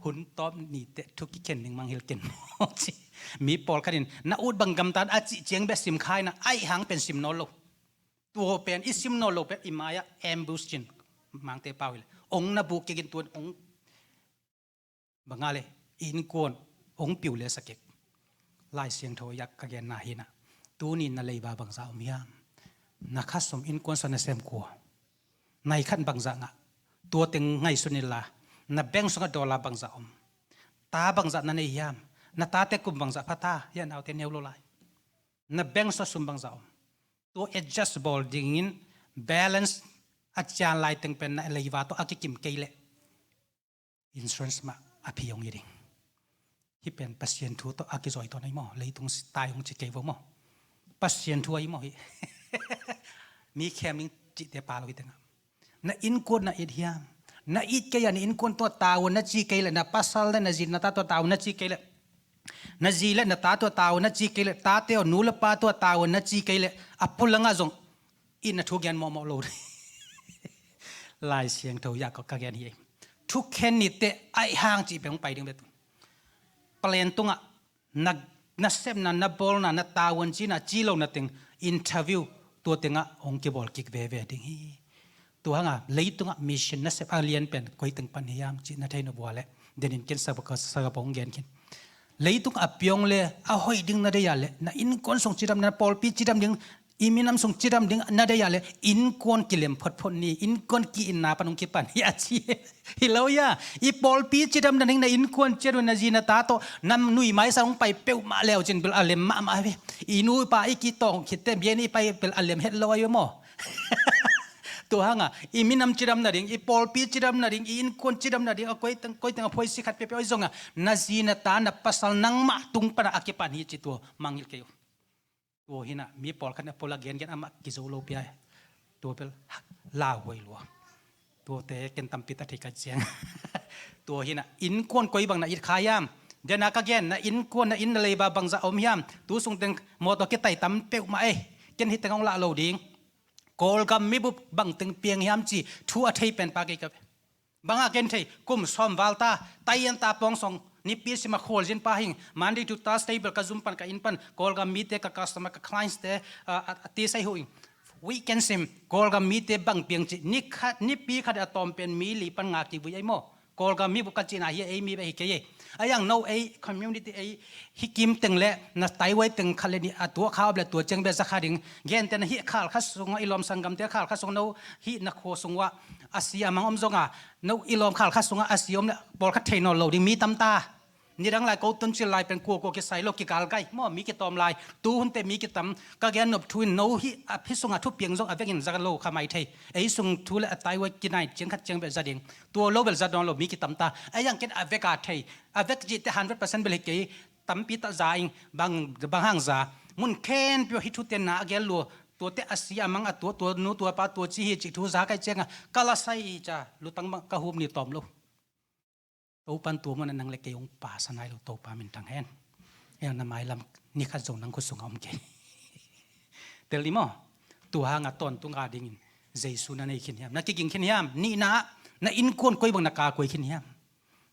Hun tawp nite thu kikhen ding mangngilh ken maw ci. Mi pawlkhat in na ut bang gamta a cih ciang bek sim kha in ah, aih hang pen sim nawn lo. Tua pen i sim nawn lo pen i mai-ah ambush cin, Mangte pau hileh ong na buk kik in, tua in ong bang a le, i innkuan ong piu le sa kik. Lai Siangtho ah ka genna hi in ah, tuni na leiba bangzah om hiam? Na khasum innkuan sung na sem kua? Nai khat bangzah ngah? Tua teng ngaihsun inla, na bank sungah dollar bangzah om? Ta bangzah na nei hiam? Na tate kum bangzah pha ta? Hia naute neu lo lai. Na bank sungah sum bangzah om? Tua adjust bawl dingin balance a cian lai teng pen na leiba tawh a kikim kei leh insurance mah a phi hong hi ding. Hih pen Pasian thu tawh a kizawi tawh na hi maw? Leitung tai hong ci kei vo maw? Pasian thu ahi maw hih? Mi khem ding cihte pa lo hi tengah. Na innkuan na it hiam? Na it kei a, na innkuan tua tavuan na ci kei leh, na pasal le na zi na ta tua tavuan na ci kei leh, na zi le na ta tua tavuan na ci kei leh, tate aw nu le pa tua tavuan na ci kei leh, a pulangah zong itna thu gen mawhmawh lo. Lai Siangtho ah ka gen hi. Thukhen nite aih hang cih pen hong pai ding ve tu. Palen tungah na, na sepna, na bawlna, na tavuan cina, ci lohna teng interview tua tengah hong kibawl kik veve ding hi. Tua hanga leitungah mission nasep a lian pen koi teng pan hiam cih na thei nop uh a leh, denin ken Singapore, Singapore hong gen khin. Leitung a piang le a hoih ding na deih a leh, na innkuan sung cidam, na pawlpi cidam ding, i minam sung cidam ding na deih a leh, innkuan kilem photphot ni, innkuan ki-itna pan hong kipan hi a ci. Hi lo hia, i pawlpi cidam nading, na innkuan ciat uh, na zi na ta tawh na nui maisa hong pai peuhmah leu cin bel a lem mahmah ve. I nu i pa i kitawng khitte biakinn i pai bel a lem het lo ahi ve maw. Tua hanga i minam cidam nading, i pawlpi cidam nading, i innkuan cidam nading, a koi teng, koi teng a phuaisi khat peuhpeuh ahi zonga, na zi na ta na pasal nangmah tung pana a kipan hi ci, tua mangngilh kei uh. Tua hi in ah mi pawlkhat in a pawla gengen amah kizo lo pia hi. Tua bel lauhuai lua. Tuate ken tampi ta thei ka ciang. Tua hi in ah innkuan koi bang na it kha hiam? Dena ka gen, na innkuan, na inn na leiba bangzah om hiam? Tu sung teng mawtaw kitai tam peuhmah ei. Ken hi teng hong lah lo ding. Kawlgam mibup bang teng piang hiam ci thu a thei pen pa kei ka ve. Bangah ken thei, kum sawm val ta, tai an ta pawng song, nipi sima khualzin pa hing, Monday to Thursday bel ka zum pan, ka inn pan, Kawlgam mite, ka customer, ka clients te, a, a, a tisai hu ing. Weekend sim, Kawlgam mite bang piang ci, ni khat, nipi khat a tawm pen mi li pan nga kivui ei maw. Kawlgam mibup ka cihna hi, ei mi bek hi kei ei. A yang no ei community ei hi kim teng le na taiwai teng khat le nih a tuah kha op le tua ciang bek za kha ding. Gente na hih khal khat sungah, i lawm sanggamte khal khat sungah no hih na khua sungah a si a mang om zonga, no i lawm khal khat sungah a si om le pawlkhat thei nawn lo ding mi tam ta. Nidang lai ko tun cil lai pen kuakua kisai lo, kigal gai maw, mi kitawm lai. Tu hunte mi kitam, ka gen nop thu in no hih a phi sungah thupiang zong a vekin za lo kha mai thei. Ei sung thu le a taiwai kinai ciang khat ciang bek za ding. Tua lo bel za dawn lo mi kitam ta. A yang ken a vek a thei. A vek cihte hundred percent bel hi kei. Tampi ta za ing, bang, bang hang za. Mun khenpeuh hih thute na a gel lua. Tuate a si a mang a tua, tua nu tua pa tua ci hi cih thu za kai cianga ka la sai ca, lutang bang ka hup ni tawm lo. Topan tua mun a nang le kei hong pasa nai lo, Topa minthang hen. Eng na mailam ni khat zong nang khut sungah om kei. Tel ni maw? Tua hanga tawntung a dingin Jesu na nei khin hiam? Na kiging khin hiam? Nihna, na innkuan koi bang na ka koi khin hiam?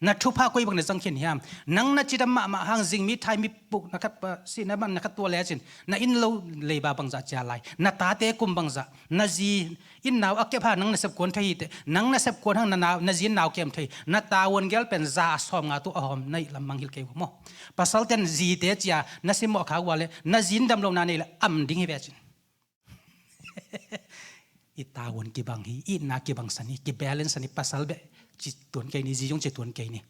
Na thupha koi bang na zang khin hiam? Nang na cidam mahmah hang zing mi thai mi puk na khat pa, sihna man na khat tua lecin, na inn lo leiba bangzah cia lai? Na tate kum bangzah? Na zi inn nau a kep ha nang na sep kuan thei hi teh, nang na sep kuan hang na nau, na zi inn nau kem thei. Na tavuan gel pen za sawm nga tu a hawm na hih lam mangngilh kei uh maw? Pasal ten zite cia na simmawh kha uh a le, na zi inn dam lo na nei le am ding hi ve cin. I tavuan kibang hi, itna kibang san hi, kibalance san hi, pasal beh ci tuan kei ni, zi zong ci tuan kei ni.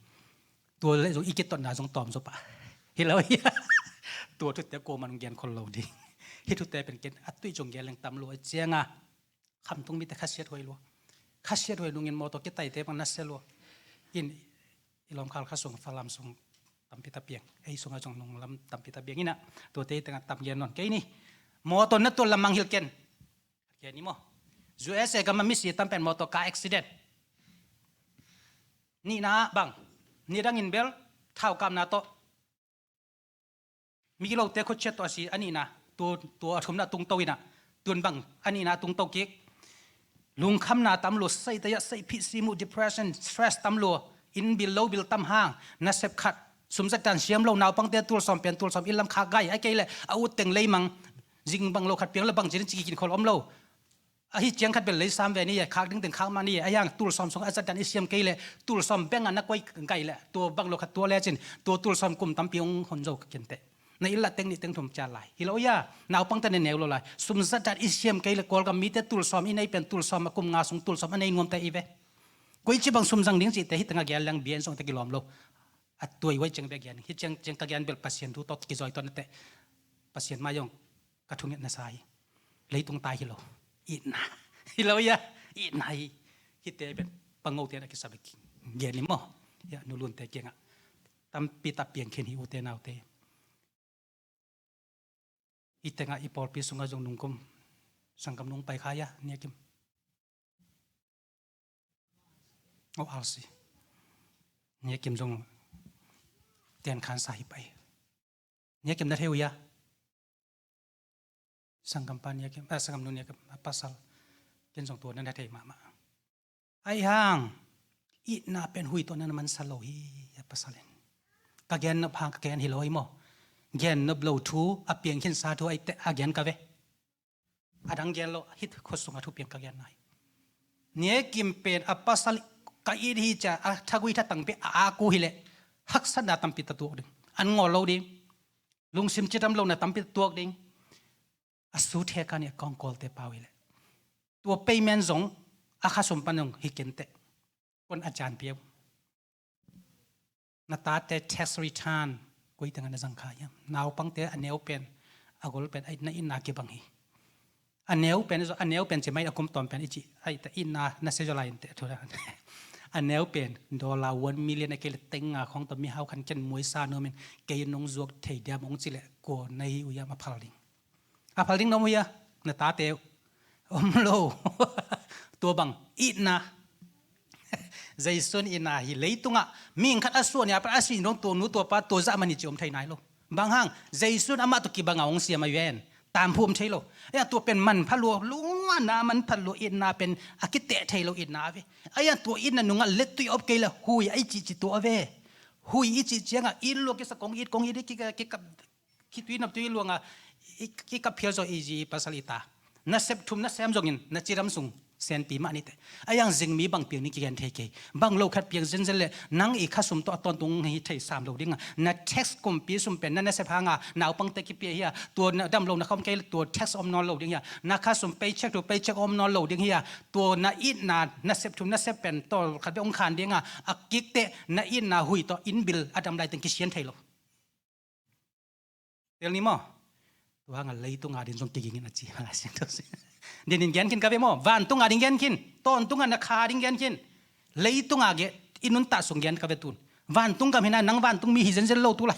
Tua le zong i kitotna zong tawm zaw pah. Hi lo hi. Tua thute kuaman gen khol lo ding. Hih thute pen ken a tuih zong gen leng tam lua cianga. Khamtung mite khasiat huai lua. Khasiat huai nungin mawtaw kitaite bang nasia lua. In i lawm khal kha sung, Falam sung tampi ta piang. Ei sungah zong nunglam tampi ta piang inah. Tuate hi tengah tam gen nawn kei ni. Mawtaw na tual lam mangngilh ken. Gen ni maw? U S A gam a misi tam pen mawtaw car accident. Nihna ah bang, nidangin bel thaukapna tawh, mi lote khutciat tawh a si a nihna, tua, tua a thumna tungto inah, tun bang a nihna tungto kik. Lungkhamna tam lua, seitaiah seihphih simuh, depression, stress tam lua. Inn bil lo bil tam hang, nasep khat, sum zat dan siam lo, naupangte tulsawm pen tulsawm, inn lam khak gai, a kei leh a ut teng leimang, zing bang lo khat piang leh bang ci ding ci kikin khol om lo. Ahi ciang khat bel lei sam ve ni e, khak ding teng khak mah ni e, ahi hang tulsawm sung a zat dan i siam kei leh, tulsawm beng a na koi gai leh, tua bang lo khat tua lecin, tua tulsawm kum tampi hong hon zo ka kei teh. Na inn lah teng nih teng thum ciat lai. Hi lo ia, naupangte na neu lo lai. Sum zat dan i siam kei leh Kawlgam mite tulsawm i nei pen tulsawm a kum nga sung tulsawm a nei nuamte i ve. Koici bang sum zang ding cihte hih tengah gen leng bia inn sungte kilawm lo. A tuai uai ciang bia gen. Hih ciang, ciang ka gen bel Pasian thu tawh kizoi tawh na teh. Pasian mai zong ka thungetna sa hi. Leitung tai hi lo. Itna. Hi lo ia. Itna hi. Hihte pen pangote na kisa bek gen ni maw. Ia, nu Lunte kiangah. Tampi tak piang khin hi ute naute. I tengah i pawlpi sungah zong nungkum sanggam nung pai kha ia, Nia Kim. Oh, R C. Nia Kim zong ten khan sa hi pai. Nia Kim na thei uh ia. Sanggam pa Nia Kim, ah, sanggam nu Nia Kim, a pasal. Ken zong tua na na thei mahmah. Ahi hang, itna pen hui tawh na na mansa lo hi, a pasal in. Ka gen nop hang ka gen hi lo hi maw. Gen nop lo thu, a piang khin sa thu, ahi teh a gen ka ve. A dang gen lo, hih khua sungah thu piang ka gen nai. Nia Kim pen a pasal ka it hi cia, a thagui thatang pi a aku hi leh, haksatna tampi ta tuak ding. An ngawl lo ding. Lungsim cidam lohna tampi ta tuak ding. A su theka nih a kawngkawlte pau hi leh. Tua payment zong, a khasum pan zong hi kei teh. Kon a cian piau. Na tate tax return, koi tengah na zang kha hiam. Naupangte a neu pen, a gol pen, ai, na itna kibang hi. A neu pen, a neu pen ci mai a kum tawm pen i ci, ai, ta itna na se zaw lai in teh thu la. A neu pen, dollar one million a kei leh teng nga khawng tawh mihau khan ken muai sa nuam in, kei nong zuak thei diam hong ci leh, kua na hi uh hiam a phal ding. A phal ding na om uh hia, na tate uh. Om lo. Tua bang, itna. Jesu in itna hi leitungah. Mihing khat a suah ni a pan a sih dong tua nu tua pa tua zah man hi ci om thei nai lo. Bang hang, Jesu in amah tawh kibang a hong siam a ven. Tamphu om thei lo. Ahi hang tua pen manpha lua, lungana manpha lua itna pen a kiteh thei lo itna a ve. Ahi hang tua itna nungah lettui op kei leh hui a i cihcih tua a ve. Hui i cih ciangah it lua kisa kong it, kong it, i kika, kika, khitui naptui luangah i, i kap phial zawh i zi i pasal i ta. Nasep thum nasem zongin na cidam sung senpi mah ni teh. Ahi hang zingmi bang piang ni kigen thei kei. Bang lo khat piang zenzen leh nang i khasum tawh a tawntung hi thei sam lo dingah. Na tax kumpi sum pen na nasep hanga naupangte kipia hi a. Tua na dam lo na khawm kei leh tua tax om nawn lo ding hi a. Na khasum paycheck to paycheck om nawn lo ding hi a. Tua na itna nasep thum nasep pen tawlkhat bek hong khan dingah. A kik teh na itna hui tawh inn bil a dam lai teng kisian thei lo. Tel ni maw? Tua hangah leitung a ding zong kigingin a ci. Lai Siangtho sin. Din in gen khin ka ve maw? Vantung a ding gen khin. Tawntung a na kha ding gen khin. Leitung a ge i nuntak sung gen ka ve tun. Vantung gam hina nang vantung mi hi zenzen lo tu lai.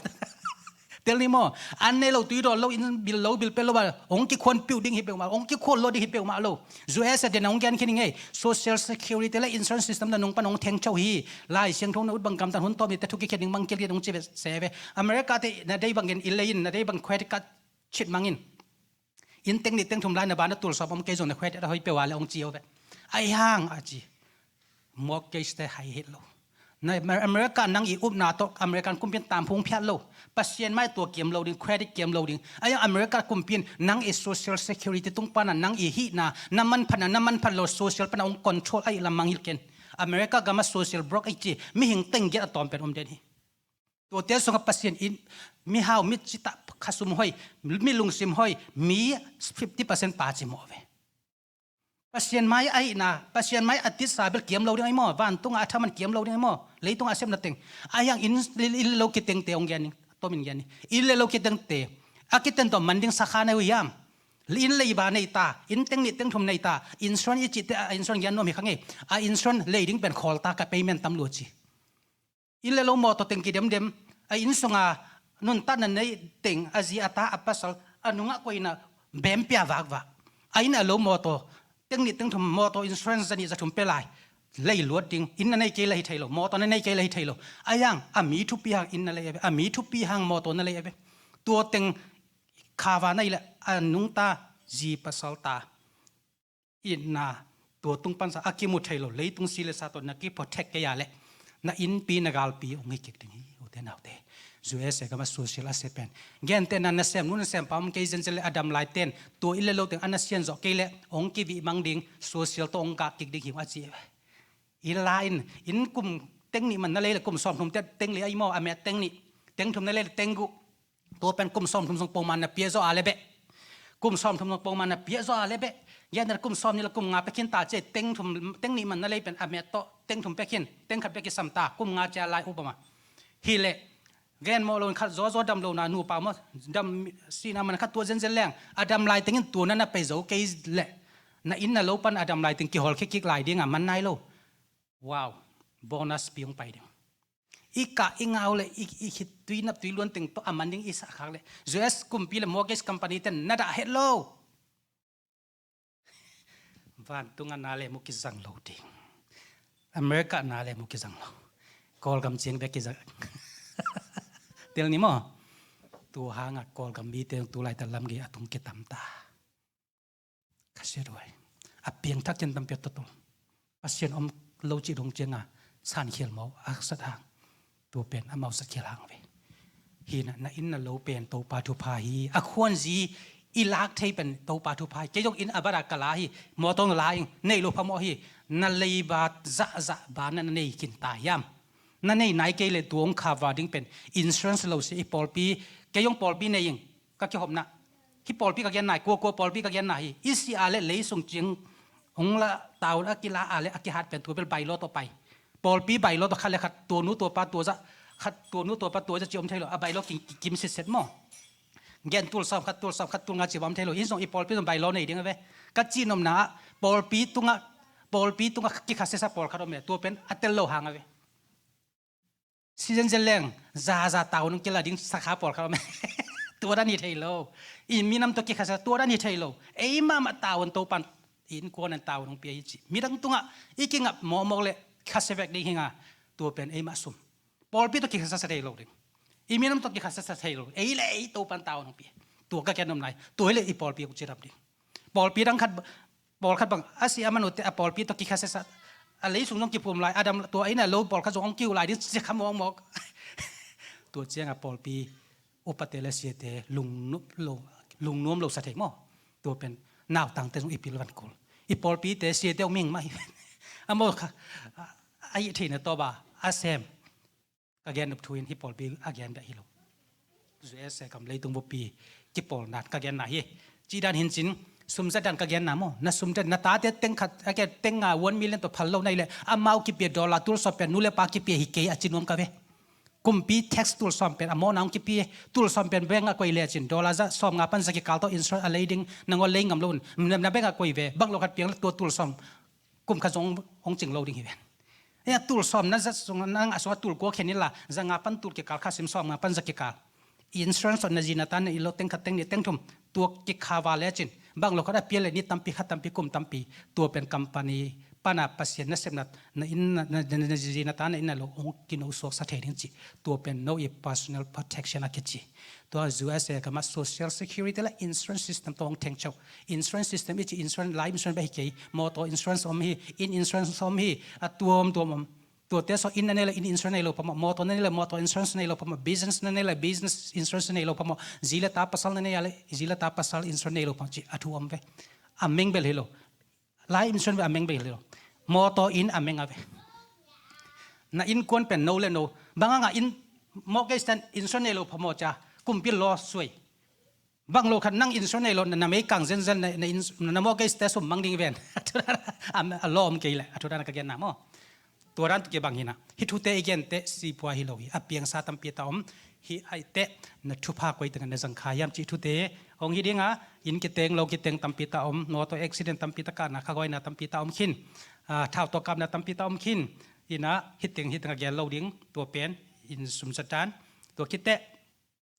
Tel ni maw? An nei lo tui dawn lo in bil lo bil pel lo ba. Hong kikhuan piu ding hi peuhmah. Hong kikhuan lo ding hi peuhmah lo. U S a den a hong gen khin i ngei. Social security le insurance system na nung pan hong theng cho hi. Lai Siangtho na ut bang gamtan hun tawm ni te thu kikhen ding bang kilkit hong ci ve se ve. America te na dei bangin i lei in na dei bang credit card cit mangin. In teng nih teng thum lai na ba na tulsawm om kei zong na credit a hoi peuh a le hong ci o ve. Ahi hang a ci. Mortgage te hai hit lo. Na Amer-, America nang i upna tawh American kumpi'n tamphu hong phiat lo. Pasian mai tua kiam lo ding, credit kiam lo ding. Ahi hang America kumpi'n nang i social security tung pana nang i hihna, na manphatna, na manphat lo social pana hong control ahi lam mangngilh ken. America gama social broke ahi ci, mihing teng giat a tawm pen om den hi. Tuate sungah Pasian in mihau, mi citak khasum hoi, mi lungsim hoi, mi fifty percent pa ci mawh ve. Pasian mai ahihna, Pasian mai a titsa bel kiam lo ding ahi maw, vantungah a thaman kiam lo ding ahi maw, leitungah a sepna teng. Ahi hang inn, inn le lo kitengte hong gen ning, tomin gen ning. Inn le lo kitengte, a kiten tawh man ding sakha nei uh hiam? Inn leiba nei ta, inn teng nih teng thum nei ta, insurance i cihte, a insurance gen nuam hi kha ngei. A insurance lei ding pen khawl ta ka payment tam lua ci. Inn le lo mawtaw teng kidemdem, a inn sunga nuntakna nei teng, a zi a ta a pasal, a nungah koina bem pia vakvak. A inn a lo mawtaw, teng nih teng thum mawtaw insurance za nih za thum pia lai. Lei luat ding, inn na nei kei la hi thei lo, mawtaw na nei kei la hi thei lo. Ahi hang, a mi thupi hang inn na lei a ve, a mi thupi hang mawtaw na lei a ve. Tua teng khava na hih leh, a nungta, zi pasal ta. Itna, tua tung pansa a kimu thei lo, leitung si le sa tawh na kiprotect kei a leh. Na innpi na galpi hong hi kik ding hi, ute naute. U S A gam a social a sia pen, gentehna nasem nu nasem pa om kei zenzen le a dam lai ten tua inn le lo teng a na sian zawh kei leh hong kivih mang ding, social tawh hong gah kik ding hi ung a ci. I la in, inn kum teng nih man na lei le kum sawmthum teng lei ahi maw, a met teng nih, teng thum na lei le teng guh. Tua pen kum sawmthum sung pongman na pia zawh a le beh. Kum sawmthum sung pongman na pia zawh a le beh. Gentehna kum sawmnih le kum nga pia khin ta ci, teng thum, teng nih man na lei pen a met tawh teng thum pia khin, teng khat pia kisam ta, kum nga ci a lai upama. Hi leh gen mawh lo in khat zawzaw dam lo na nupa maw, dam sihna man khat tua zenzen leng a dam lai tengin tua na na pei zo kei leh na inn na lo pan a dam lai teng kihawl khia kik lai ding a man nai lo. Wow, bonus pi hong pai ding. I kah i ngau le i, i khit tui nap tui luan teng tawh a man ding i sah khak le U S kumpi le mortgage company ten na dah het lo. Vantung a na le mu kizang lo ding. America na le mu kizang lo. Kawlgam ciang bek kizang. Tel ni maw. Tua hangah Kawlgam mite tu laita lamgei a tung kitam ta. Ka sia duai. A piangthak cian tampi a totol. Pasian om lo cih dong cianga sankhial maw a sat hang. Tua pen amau satkhial hang ve. Hi na, na inn na lo pen Topa thupha hi. A khuanzi i lak thei pen Topa thupha hi. Kei zong inn a bada ka la hi. Mawtaw na la ing, nei lo phamawh hi. Na leiba zahzah ba na nei khin ta hiam? Na nei nai kei le tua hong cover ding pen insurance lo sia i pawlpi. Kei zong pawlpi nei ing, ka kihopna. Hi pawlpi ka genna hi, kuakua pawlpi ka genna hi. I si a le lei sung ciang hong la taun a kila a le a kihat pen tua bel bylaw tawh pai. Pawlpi bylaw tawh khat le khat tua nu tua pa tua zah, khat tua nu tua pa tua zah ci om thei lo. A bylaw kim, kim sitset maw. Gen tul sawm khat, tul sawm khat, tul nga ci bawm thei lo. Inn zong i pawlpi zong bylaw nei ding a ve. Ka ci nopna ah pawlpi tungah, pawlpi tungah kikha siasa pawlkhat om e. Tua pen a tel lo hang a ve. Season zel leng zaza taun kila ding sakha pawlkhat om e. Tua dan hi thei lo. I minam tawh kikha siasa tua dan hi thei lo. Ei mahmah taun Topan innkuan in taun hong pia hi ci. Midang tungah i kingap mawkmawk le kha sia vek ding hi nga. Tua pen ei mah sum. Pawlpi tawh kikha siasa thei lo ding. I minam tawh kikha siasa thei lo. Ei le ei Topan taun hong pia. Tua ka gen om lai. Tua hi le i pawlpi hong cidam ding. Pawlpi dang khat, pawlkhat bang a si a man ute a pawlpi tawh kikha siasa. A lei sung zong kiphum lai. A dam tua inn a lo pawlkhat zong hong kiu lai ding sia kha mawkmawk. Tua cianga pawlpi upate le siate lungnuam lo, lungnuam lo sa thei maw. Tua pen nautangte zong i pil van kul. I pawlpite siate hong ming mah hi. A maw kha a ih theihna tawh ba a sem. Ka gen nop thu in hi pawlpi a gen beh hi lo. U S A kam leitung bupi kipawlna ka genna hi. Cih dan hin cin sumzat dan ka genna maw. Na sumzat na tate teng khat a ke teng nga one million tawh phal lo na hi leh amau kipia dollar tul sawm pen nu le pa kipia hi kei a ci nuam ka ve. Kumpi tax tul sawm pen a mawhna hong kipia, tul sawm pen bank a koih le cin dollar za sawm nga pan za kikal tawh insurance a lei ding nangawn lei ngam lo un. Na, na bank a koih ve, bank lo khat piang le tua tul sawm kum khat zong hong cing lo ding hi ven. Ei a tul sawm na zat sung na ngah sungah tul kua khen inla za nga pan tul kikal kha sim sawm nga pan za kikal. Insurance na zi na ta na inn lo teng khat teng nih teng thum tua kikha va le cin. Bang lo khat a pia le ni tampi kha tampi kum tampi tua pen company pana Pasian nasepna na inn na, na, na, na zi na ta na inn na lo hong kino suak sa thei ding ci. Tua pen no i personal protection a kici. Tua U S A kama social security la insurance system tawh hong theng chau. Insurance system i ci insurance, life insurance bek hi kei, motor insurance om hi, inn insurance om hi, a tuam tuam om. Tuate so inn na nei la inn insurance nei lo phamawh, motor na nei la motor insurance nei lo phamawh, business na nei la business insurance nei lo phamawh, zi le ta pasal na nei a le zi le ta pasal insurance nei lo phamawh ci a thu om ve. A meng bel hi lo. Life insurance ve a meng bek hi lo. Motor inn a meng a ve. Na innkuan pen no le no. Bang hanga inn mortgage ten insurance nei lo phamawh cia. Kumpi law suai. Bang lo khat nang insurance nei lo na, na mei kang zenzen na, na, ins-, na mortgage te sum mang ding ven. A, a law om kei le. A thu dan ka genna maw. Tua dan tawh kibang hi na. Hih thute i gente sipua hi lo hi. A piangsa tampi ta om. Hih aite na thupha koi tengah na zangkha hiam cih thute hong hi dinga, inn kiteng lo kiteng tampi ta om, motor accident tampi ta kahna khagoina tampi ta om khin. Ah, thau tawh kapna tampi ta om khin. Ina hiteng hiteng a gel lo ding tua pen inn sumzat dan. Tua khit teh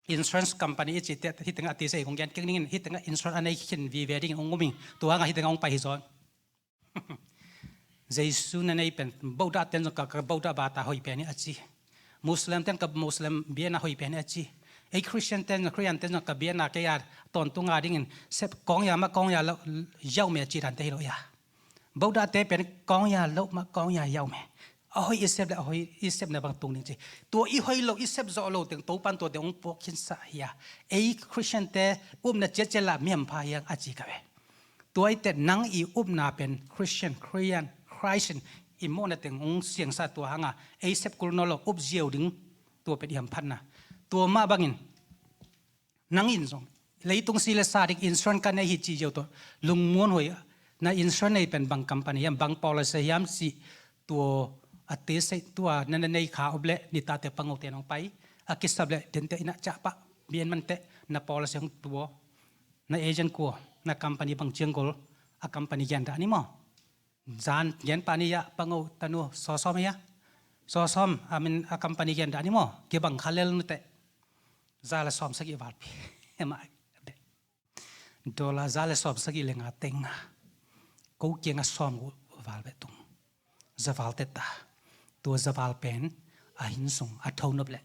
insurance company i cih teh hiteng a tisa i kong gen kik dingin hiteng a insurance a nei khin vive dingin hong um ing. Tua hanga hiteng a hong pai hi zaw. Jesu na nei pen Buddha ten zong ka, ka Buddha bata hoi pen hi a ci. Muslim ten ka Muslim biakna hoi pen hi a ci. Ei Christian ten, Christian ten zong ka biakna kei a tawntung a dingin sep kawng ya mah kawng ya lo yau me ci dante hi lo ya. Buddha te pen kawng ya lo mah kawng ya yau me. A hoih i sep le a hoih i sepna bang tung ding ci. Tua i hoih lo i sep zawh lo teng Topan tua teng hong puak khinsa hi a. Ei Christian te upna ciatciat lah mi hampha hi hang a ci ka ve. Tua i tet nang i upna pen Christian, Christian, Christian i mawhna teng hong siangsa tua hanga ei sep kul nawn lo up ziau ding tua pen i hamphatna. Tua mah bangin nang in zong leitung si le sa ding insurance ka nei hi ci ziau tawh lungmuan huai na insurance nei pen bang company hiam, bang policy hiam ci tua a te sei tua na na nei kha up le nitate pangote nong pai a kisap le dente ina cah pah bian mante na policy hong tua na agent kua na company bang ciang gol a company gian dah ni maw? Zan gen pani ya pango tanu sawsawm ya. Sawsawm amin a company gen dani maw. Kibang khalel nute. Za le sawm sagi valpi. Ema. Dollar za le sawm sagi le nga teng nga. Ko kianga sawm gu valbe tung. Za val teta. Tua za val pen a hin sung a thonop le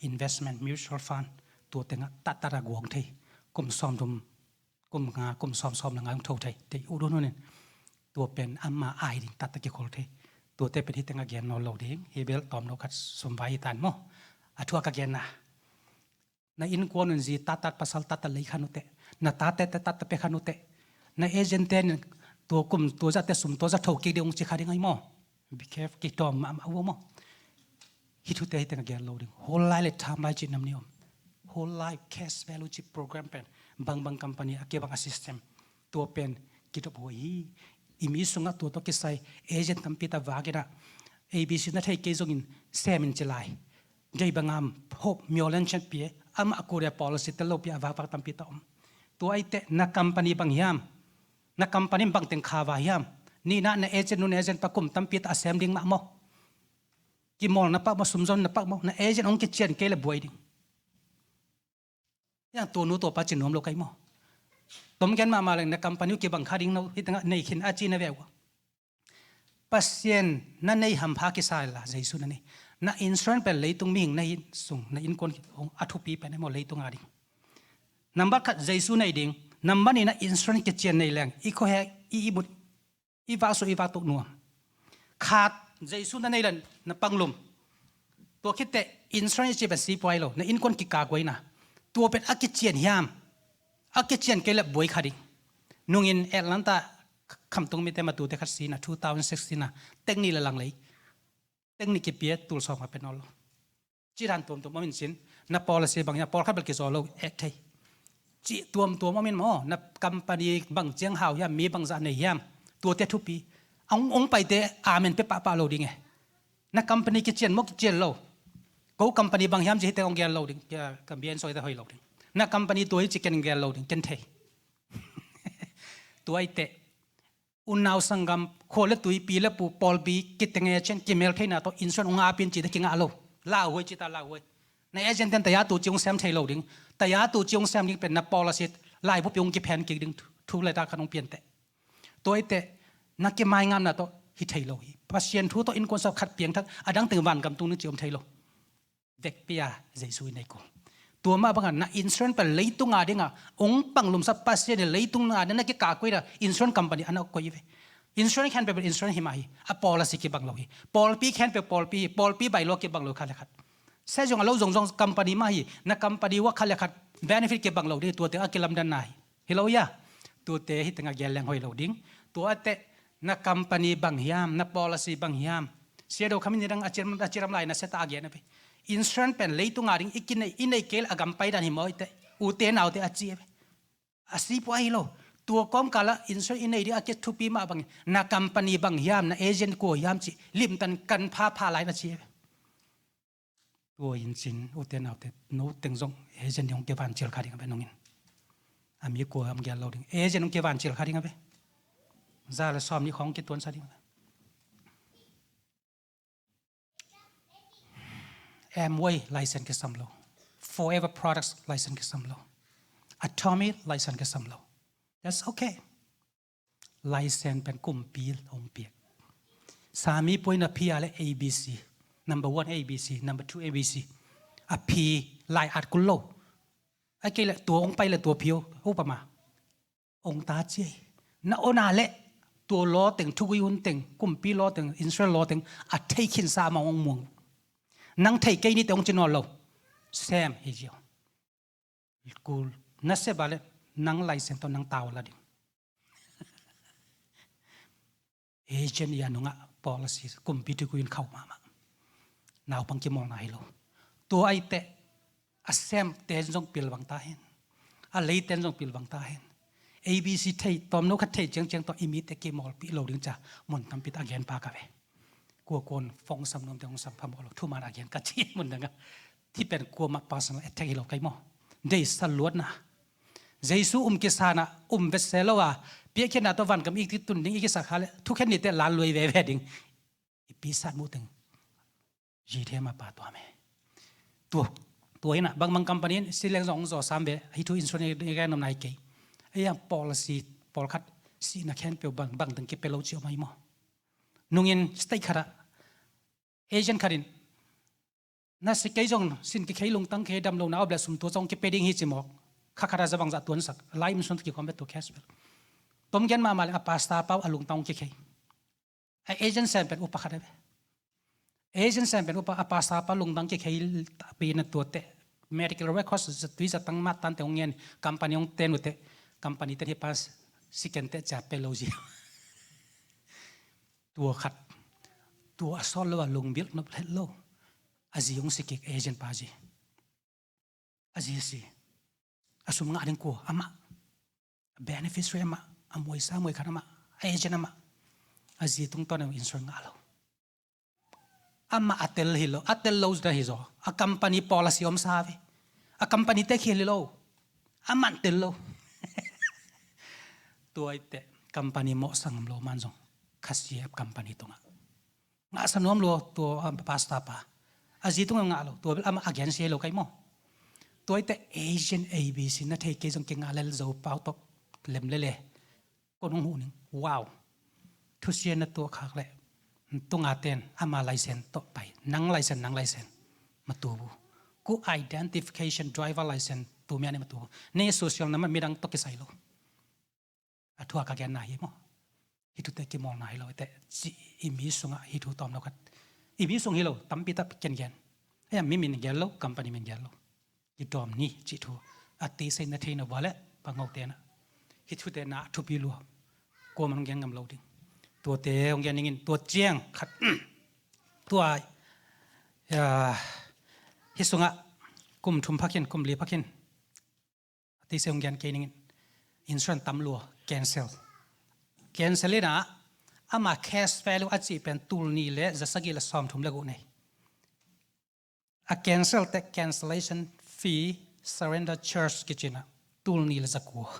investment mutual fund tua tenga tatara guang thei. Kum sawm dum kum nga kum sawm sawm le nga hong tho thei. Tei u dun hunin tua pen ama ai ding tatta kikhol thei. Tua te pen hi tenga gen nawn lo ding hi bel tawm lo khat sum vai hi tan maw. A thu a ka genna na innkuan un zi tatat pasal tatat lei khan ute. Na tate te tatat pe khan ute. Na agent te nin tua kum tua za te sum tua za tho kik ding ung ci kha ding ai maw. Be careful ki tawm ma ma ua maw. Hi thute hi tenga gen lo ding. Whole life le term life ci nam ni om. Whole life cash value ci program pen bang bang company a kibang a system. Tua pen kitop huai hi. I mi sungah tua tua kisai agent tampi ta vak ina A B C na thei kei zongin sem in ci lai. Dei bangam hop miolen chet pie ama a kuria policy tel lo pia a vak vak tampi ta om. Tua ai te na company bang hiam. Na company bang teng kha va hiam. Ni na na agent nun agent pa kum tampi ta a sem ding mah maw. Ki mol na pak maw sum zon na pak maw na agent ong ki cian kei le buai ding. Yang tu nu tua pa ci nuam lo kai maw. Tom gen mah mah leng na company uh kibang kha ding no hi tengah nei khin a ci na ve uh. Pasian na nei hampha kisai la Jesu na nei. Na insurance pen leitung mihing na hin sung na innkuan a thupi pen emaw leitung a ding. Nambat khat Jesu nei ding. Nambat ni na insurance kician nei leng i khohe i i mut i vak su i vak tuk nuam. Khat Jesu na nei lan na panglum. Tua khitte insurance ci pen si puai lo na innkuan kika guaina. Tua pen a kician hiam. A kician kei le buai kha ding. Nungin Atlanta khamtung mite matute khat sina two thousand sixteen na tekni le lang lei. Tekni kipia tul sawm a pen nawn lo. Ci dan tuamtuam om in cin na policy bang hiam pawlkhat bel kizaw lo ek thei. Ci tuamtuam om in maw na company bang ciang hau hiam mi bang zah nei hiam. Tuate thupi. Ong paite amen pe pahpah lo ding e. Na company kician maw kician lo. Ko company bang hiam ci hite ong gel lo ding. Ka bian soi te hoi lo ding. Na company tua hi ci ken gel lo ding ken thei. Tua ite unau sanggam khua le tui pi le pu pawlpi kitenge cian kimel theina tawh insurance ong apin cite kingah lo. Lauhuai cita lauhuai. Na agent ten taya tu ci ong sem thei lo ding. Taya tu ci ong sem ding pen na policy laibupi ong kiphen kik ding thu le ta khan ong piante. Tua ite na kimaingamna tawh hi thei lo hi. Pasian thu tawh innkuan sa khat piangthak adang teng vangam tung ding ci om thei lo. Vekpi a Jesu i nei kul. Tua mah bangah na insurance pen leitung a dingah ong panglumsa Pasian in leitung a ding na kikakkuina insurance company ana koih ve. Insurance khenpeuh pen insurance hi mah hi. A policy kibang lo hi. Pawlpi khenpeuh pawlpi hi. Pawlpi bailo kibang lo khat le khat. Sia zong a lo zongzong company mah hi. Na company uh a khat le khat benefit kibang lo ding tuate a kilamdanna hi. Hi lo ia. Tuate hi tengah gel leng hoi lo ding. Tuate na company bang hiam, na policy bang hiam. Sia do khamin nidang a ciram lai na sia ta a gen a pe. Insurance pen leitung a ding i kinei i nei kel a gam paidan hi maw ite. Ute naute a ci a pe. A si pua hi lo. Tua kawmkala insurance i nei ding a kithupi mah bang na company bang hiam, na agent kua hiam ci limtan kan phapha lai na ci a pe. Tua in cin ute naute no teng zong agent ding hong kevan cil kha ding a pe nungin. A mi kua hong gel lo ding agent hong kevan cil kha ding a pe. Za le sawm ni khong kituansa ding a pe. Amway license kisam lo. Forever Products license kisam lo. Atomy license kisam lo. That's okay. License pen kumpi hong piak. Sami puai na phi a le A B C. Number one A B C, number two A B C. A phi lai at kul lo. A kei le tua hong pai le tua phi o. Upama. Hong ta ciai. Na ona le Tua law teng, thugui hun teng, kumpi law teng, insurance law teng a thei khinsa mah hong muang. Nang thei kei ni teh hong ci nawn lo. Sem hi ziau. Kul na sep a leh nang license tawh nang tau la ding. Agent i a nungah policy kumpi thugui hun khauh mahmah. Naupang kimawlna hi lo. Tua ahih teh a semte zong pilvang ta hen. A leite zong pilvang ta hen. A B C thei, tawmno khat thei ciangciang tawh i mite kimawlpih lo ding ci a mun tampi tawh a gen pak a ve. Kua kuan phone sam nuamte hong sam phamawh lo, thuman a gen ka ci mun dang a. Hih pen kuamah personal attack hi lo kei maw. Deihsa luatna. Jesu um kisatna, um vetse lo a, piakkhiatna tawh vangam i kitun ding i kisa kha leh thukhen nite lan luai veve ding. I pi sat muh teng zi them a pa tua me. Tua, tua hi na, bangbang company in si leng zong hong zaw sam ve, hih thu insurance i gen nopna hi kei. Ei a policy pawlkhat sihna khempeuh bang, bang teng kipia lo ci om ahi maw. Nungin state khat ah agent khat in na si kei zong sin kikhei, lungtang kikhei, dam lo na om leh sum tua zong kipia ding hi ci mawk. Kha khat ah za bangzah tuansak, life insurance kikawm bek tua cash bel. Tom gen mahmah leh a pastor pa uh a lungtang kikhei. A agent sem pen upa khat a ve. Agent sem pen upa, a pastor pa lungtang kikhei tapi na tua teh medical records zatui zatang mah tante hong ngen, company hong ten uh teh, company ten hih pa si ken teh ci a pia lo zi. Tua khat, tua a sawt lo a lungbilh nop het lo. A zi hong si kik, agent pa zi. A zi si. A sum ngah ding kua, amah. A beneficiary amah, a muaisa muai khat amah, a agent amah. A zi tungtawn a insurance ngah lo. Amah a tel hi lo, a tel lo zia hi zaw. A company policy om sa ve. A company tek hi lo. Amah tel lo. Tua ahih teh company mawh sang lo man zong. Khasia company tungah ngahsa nuam lua tua, um, pastor pa. A zi tungah ngah lo, tua bel amah a gen sia lo kai maw. Tua ahih teh agent A B C na thei kei zong kingah lel zo pau tawh lem lele. Kon hong huh ning. Wow. Thusia na tuah khak leh tunga ten ama license tawh pai. Nang license, nang license. Matubu. Ku identification driver license tu mia ni matubu. Ni social na ma midang tawh kisai lo. A thu a ka genna hi maw. Hih thute kimawlna hi lo, hih teh cih i mi sungah hih thu tawm lo khat. I mi sung hi lo, tampi tak ken gen. Ei a mi min gen lo, company min gen lo. Kidawm ni cih thu. A teisei na thei na vua leh, pangote na. Hih thute na thupi lua. Kuaman hong gen ngam lo ding. Tuate hong gen ningin, tua ciang khat. Tua, ya, hih sungah kum thum phakin, kum li phakin. A teisei hong gen kei ningin. Insurance tam lua, cancel. Cancel in ah, ama cash value a cih pen tul nih le za sagih le sawm thum le guh nei. A cancel teh cancellation fee, surrender charge kici in ah, tul nih le za kua.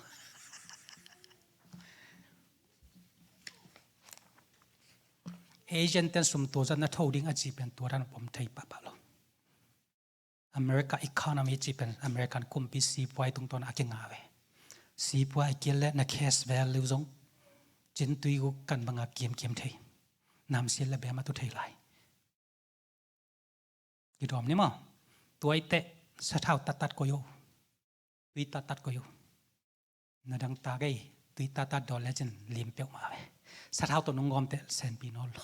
Agent ten sum tua zah na tho ding a cih pen tua dan pom thei pahpah lo. America economy cih pen American kumpi sipuai tungtawn a kingah ve. Sipuai a kil leh na cash value zong cintui guk kan banga kiamkiam thei. Namsiat le bem a tu thei lai. Kidawm ni maw. Tua ahih teh sathau tattat koih o. Tui tattat koih o. Na dang ta gei, tui tattat dawn lecin lim peuhmah ve. Sathau tawh nong gawm teh senpi nawn lo.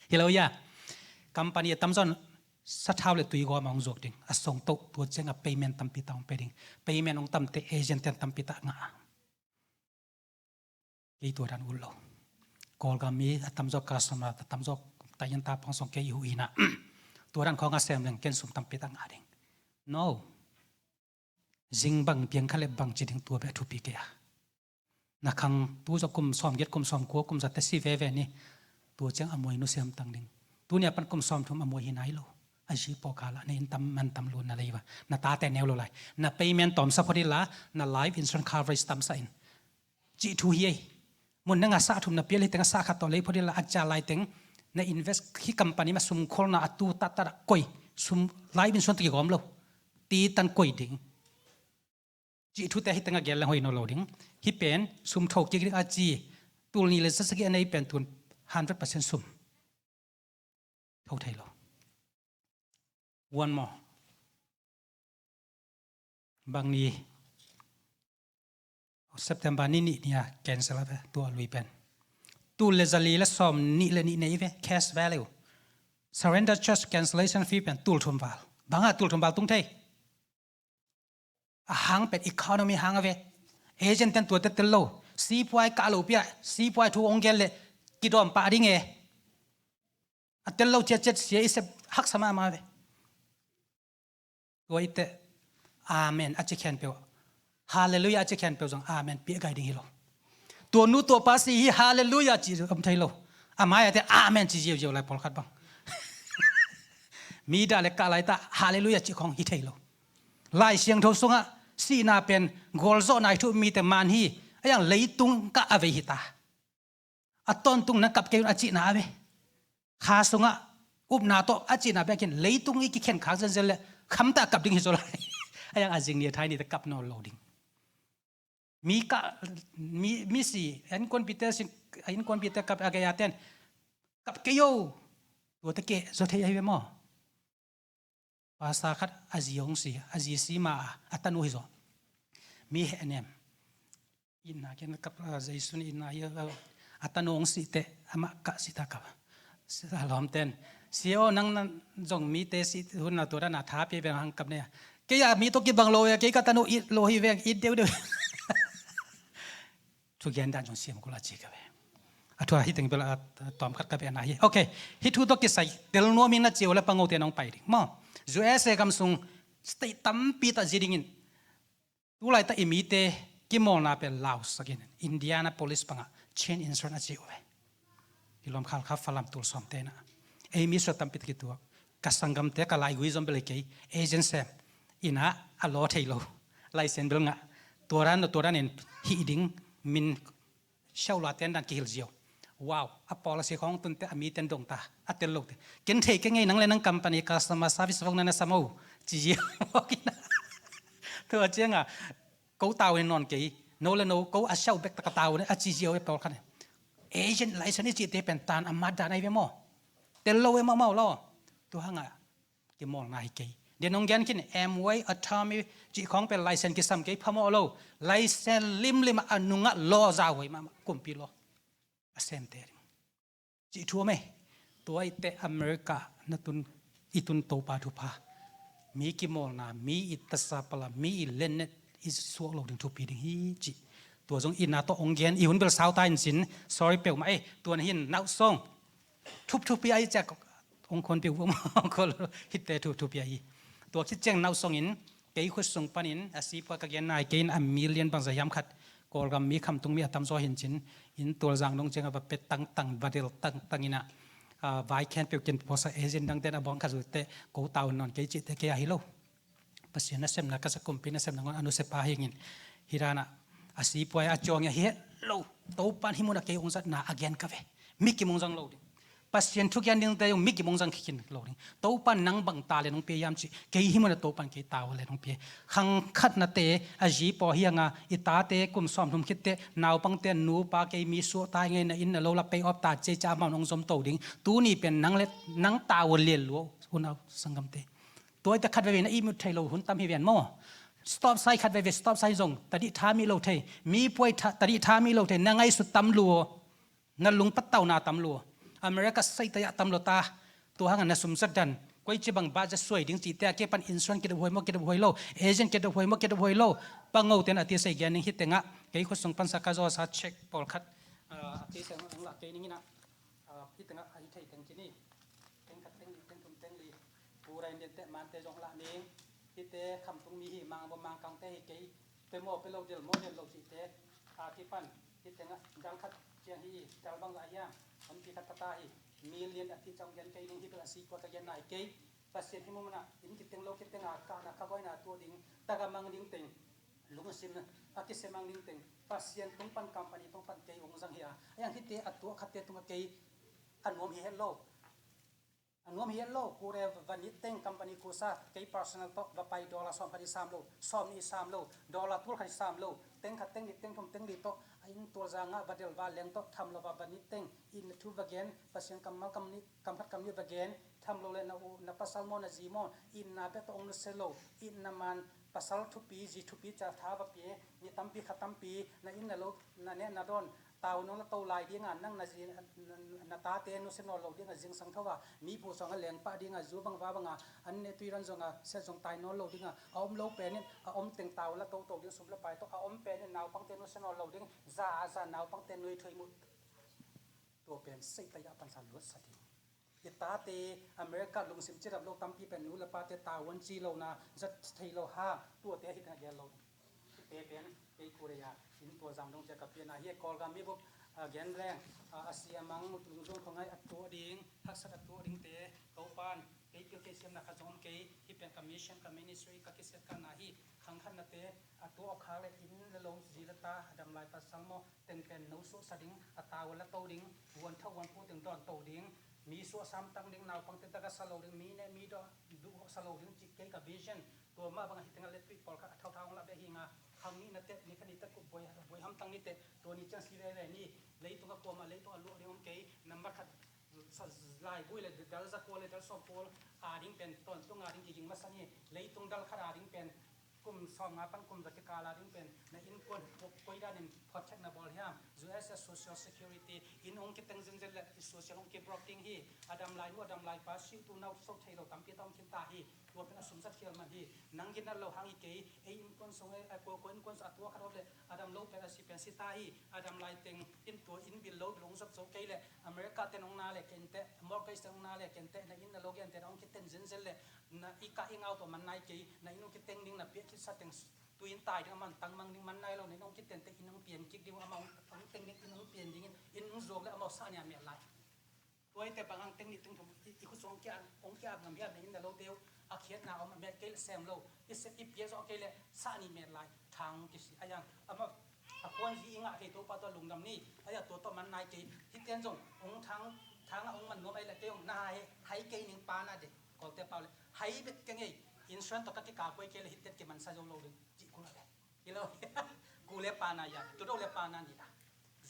Hi lo hia. Company a tamzaw in sathau le tui gawm a hong zuak ding. A song toh tua ciang a payment tampi tak hong pia ding. Payment hong tam teh agent ten tampi tak ngah. Kei tua dan ut lo. Kawlgam mi a tamzaw customer, a tamzaw tayan ta pang song kei i huh hi na. Tua dan khawng a sem leng ken sum tampi tak ngah ding. No. Zing bang piang kha le bang ci ding tua beh a thupi kei a. Na khang tu zaw kum sawm giat, kum sawm kua, kum za te si veve ni. Tua ciang a muai nusiam tang ding. Tuni a pan kum sawm thum a muai hi nai lo. A zi pawh kha la, na inn tam man tam lua na lei va. Na tate neu lo lai. Na payment tawmsa phot in la, na life insurance coverage tamsa in. Cih thu hi ei. Mun na ngah sah thum na pial hi teng a sah khat tawh lei phot in la a cia lai teng. Na invest hi company ma sum kholna a tu tattat a koih. Sum life insurance tawh kigawm lo. Ti tan koih ding. Cih thute hi teng a gel leng hoih nawn lo ding. Hi pen sum tho kik ding a ci. Tul nih le za sagih a nei pen tun hundred percent sum. Tho thei lo. One more. Bang ni September ni nih ni a cancel a ve tua lui pen. Tul le zali le sawm nih le nih nei ve, cash value. Surrender charge, cancellation fee pen tul thum val. Bang a tul thum val tung thei? A hang pen economy hang a ve. Agent ten tuate tel lo. Sipuai kah lo pia, sipuai thu ong gel le kidawm pah ding e. A tel lo ciatciat sia i sep haksa mahmah ve. Tua i teh, amen a ci khempeuh, halleluiah a ci khempeuh zong amen piah gai ding hi lo. Tua nu tua pa si hi, halleluiah ci om thei lo. A mai a teh amen ci ziauziau lai pawlkhat bang. Mi dah le kah lai tah halleluiah ci khong hi thei lo. Lai Siangtho sungah sihna pen gualzawhna i thuh mite man hi. A yang leitung kah a vei hi ta. A tawntung na kap kei un a cihna a ve. Kha sungah upna tawh a cihna bekin leitung i kikhen khak zenzen le khamtah kap ding hi zaw lai. A yang a zing ni a thai ni te kap nawn lo ding. Mi kah, mi, mi si, innkuanpihte si, innkuanpihte kap a gei a ten kap kei o. Tuate keh zaw thei ahi ve maw? Pastor khat a zi hong si, a zi si ma a, a tanu hi zaw. Mi heh nem. Itna ken kap, a, Jesu ni itna hi, a, a tanu hong si teh, amah kah si ta kap. Si ta lawm ten. Si aw, nang na zong mite si hun na tua dan a tha pia beng hang kap ne. Kei a mi tawh kibang lo e, kei ka tanu it lo hi veng, it deuhdeuh. Thugen dan zong siam kul a ci ka ve. A thu a hi teng bel a, a tawm khat ka ve na hi. Ok, hi thu tawh kisai tel nuam in na ci uh le pango te nong pai ding maw? U S A gam sung state tampi tah zi dingin tu lai tah i mite kimawlna pen lausak in Indianapolis pangah chain insurance a ci uh ve. Kilawm khal kha Falam Tul sawm te na. Ei mi suah tampi tah kituak. Ka sanggamte ka laigui zom bel hi kei. Agent sem. Ina a law thei lo. License bel ngah. Tua dan tua dan in hih ding min siau la ten dan kihil ziau. Wow, a policy khong tunte a mi ten dong ta. A tel lo te. Ken thei ke ngei nang le nang company customer service vong na na samo. Ci ziau. Tua cianga ko tau in nawn kei. No le no ko a siau bek taka tau ne a ci ziau e pawl khan. Agent license i ci te pen tan a mat dan ai ve maw? Tel lo e maw maw lo. Tua hanga kimawlna hi kei. Dia nong gen khin Amway, Atomy cih khawng pen license kisam kei phamawh lo. License limlim a nungah law zau hoi mahmah kumpi law a semte ding. Cih thu om e. Tua i teh America na tun i tun Topa thupha. Mi kimawlna, mi i tasa pala, mi i lennet i suak lo ding thupi ding hi cih. Tua zong i na tawh ong gen i hun bel sau ta in cin, sorry peuhmah e, tuan hin nauh song. Thupthupi ahi ciak ong khon piu ong khol hitte thupthupi ahi. Tua khit ciang nauh songin kei khut sung panin a sipua ka gen nai kei in a million bangza hiam khat Kawlgam mi khamtung mi a tamzaw hin cin in tualzang dong ciang a va pet tangtang va del tangtang in a vai khen peuh kin puasa agent dangten a bawng khat zute ko tau nawn kei cihte kei ahi lo. Pasian nasemna ka sa kumpi nasemna ngon a nusia pa hi ngin. Hi dana a sipuai a ciawng hi het lo. Topan hi muna kei ong zatna a gen ka ve. Mi kim ong zang lo ding. Pasian thukian dingte ong mi kim ong zang khikin lo ding. Topan nang bang ta le nong pia yam ci. Kei hi muna Topan kei tau le nong pia. Khang khatnate a zi paw hi anga i tate kum sawm thum khitte naupangte nupa kei mi suah tai ngei na inn na lo la pay off ta cia ca amau nong zom to ding. Tuni pen nang le nang tau le luo unau sanggamte. Tua i ta khat veve na i mut thei lo hun tam hi ven maw? Stop sign khat veve stop sign zong tadih tha mi lo thei. Mi puai tha, tadih tha mi lo thei. Na ngaisut tam luo. Na lungpat tau na tam luo. America sei tayah tam lo ta. Tua hanga na sumsat dan. Koi ci bang ba za suai ding ci te a ke pan insurance kidop huai maw kidop huai lo. Agent kidop huai maw kidop huai lo. Pango ten a ti sei gen ning hi tengah. Kei khut sung pan sa ka zaw sa check pawl khat. A ti sei ang la kei ning ina. Hi tengah a hi thei teng ci ni. Teng khat teng li teng thum teng li. Purai nin teh mante zong lah ning. Hite khamtung mi hi mang bo mang kangte hi kei. Pe maw pe lo del maw del lo cihte. A kipan hi tengah dang khat ciang hi dal bang lah hiam. An pi khat kata hi. Million a ti cang gen kei ning hi bel a si kua ka gen nai kei. Pasian hi mumana in kiteng lo kiteng a kahna ka goina tua ding. Taga mang ding teng. Lungsim a kisemang ding teng Pasian tung pan company tung pan kei ong zang hi a. A yang hite a tuah khatte tung a kei a nuam hi het lo. A nuam hi het lo, kure va nit teng company kusa kei personal tawh va pai dollar sawm khat i sam lo, sawm nih i sam lo, dollar tul khat i sam lo, teng khat teng nih teng thum teng li tawh a in tualzang ah va del va leng tawh tham lo va va nit teng in na thu va gen, Pasian kammal kam nih kam khat kam nih va gen, tham lo le na u na pasal maw na zi maw in na bek tawh ong nusia lo, in na man pasal thupi zi thupi ca tha va pie, ni tampi kha tampi na in na lo na neh na dawn Tau nong la to lai dinga, nang na zi-, na, na tate nusia nawn lo dinga, zingsang tho a mi phu sawng a lengpah dinga, zu bang va banga an ne tui ran zonga sia zong tai nawn lo dinga, a om lo penin a om teng tau la toto ding, sum la pai tawh a om penin naupangte nusia nawn lo ding, za a za naupangte nui thuih mut. Tua pen seita ya pansa luatsa ding. I tate America lungsim cidap lo tampi pen nu le pate tavuan ci lo na zat thei lo ha, tuate hi tena gel lo. Te pen kei Korea in tua zam dong cia ka piana hi, Kawlgam mi bup a gen leng a, a siamang lungzuang khawngai a tuah ding, haksat a tuah dingte Topan kei pil kei siamna kha zong om kei. Hi pen ka mission, ka ministry, ka kisiat ka na hi. Khangkhatnate a tuah awkhak le inn le lo, zi le ta, a dam lai pasal maw, teng pen no suahsa ding, a tau a la to ding, vuan thau vuan pu teng dawn to ding, mi suahsam tang ding, naupang teng taka sa lo ding, mi ne mi dawh duh sa lo ding cih kei ka vision. Tua mah bang a hi teng a le tuih pawlkhat a thauthau hong lah beh hi nga, khang nihna teh, ni kha ni teh kup buai, buai hamtang ni teh, tua ni ciang si veve ni, leitung a kuamah leitung a luah ding om kei, nambat khat sa, laigui le dal za kua le dal sawm kua a ding pen tawntung a ding kiging masa ni, leitung dal khat a ding pen kum sawmnga pan kum za kikal a ding pen na innkuan koi danin protect na bawl hiam? U S A Social Security in hong kiteng zenzen le i social hong kiblock ding hi. A dam lai nu, a dam lai pa, sihtu nau so thei lo tampi ta hong khin ta hi. Tua pen a sumsat khial man hi. Nang ginat lo hang hi kei, ei innkuan sung, ei a kuakua innkuan sung a tua khat om le a dam lo pen a si pen si ta hi. A dam lai teng in tua inn bil lo bil hong zop zo kei le America ten hong na le kente, mortgage ten hong na le kente, na inn na lo gente na hong kiten zenzen le na i kah i ngau tawh man nai kei, na inn hong kiteng ding, na piah khitsa teng tu in tai ding, amah tang mang ding man nai lo, na inn hong kiten teng inn hong pian kik ding, amah hong teng ding inn hong pian dingin inn hong zuak le amah sah nia met lai. Tua i te bang hang teng nih teng thum i, i khutsung hong kia, hong kia ngam hiam, na inn na lo teu a khiatna om a met kei le sem lo, i sep i piak zawh kei le sah nih met lai. Thang kisi a yang amah a kuan hi i ngah thei Topa tua lungdam ni. A ya tua tua man nai kei. Hiten zong hong thang, thang a hong man nuam ai le kei hong na hai, hai kei ning pa na de. Kolte pau le hai bet kei ngei. Insurance tawh ka kikakoi kei le hiten kiman sa zo lo ding. Ci kul a le. Hi lo. Ku le pa na ya. Tu do le pa na ni la.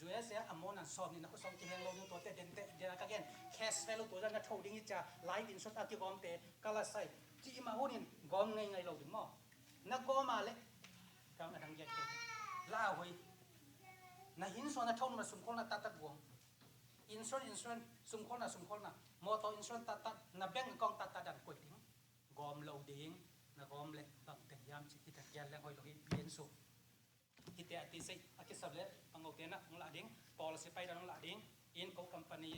U S A a mawnan sawm ni na khusawng kiheng lo ni tuate dente dia ka gen. Cash value tua zan na tho ding i cia. Life insurance a kigawmte ka la sai. Ci i mah hunin gawm ngei ngei lo ding maw? Na gawm a le. Kang a dang giat kei. La a hoi. Na hin sawn na tho na sumkholna tatat guang. Insurance, insurance, sumkholna, sumkholna. Motor insurance tatat, na bank account tatat dan koih ding. Gawm lo ding, na gawm le bang teng hiam ci hi teng giat leng hoi lo hi, bien su. Hite a ti sei, a kisap le, pangote na hong lah ding, policy pai dan hong lah ding, in ko company,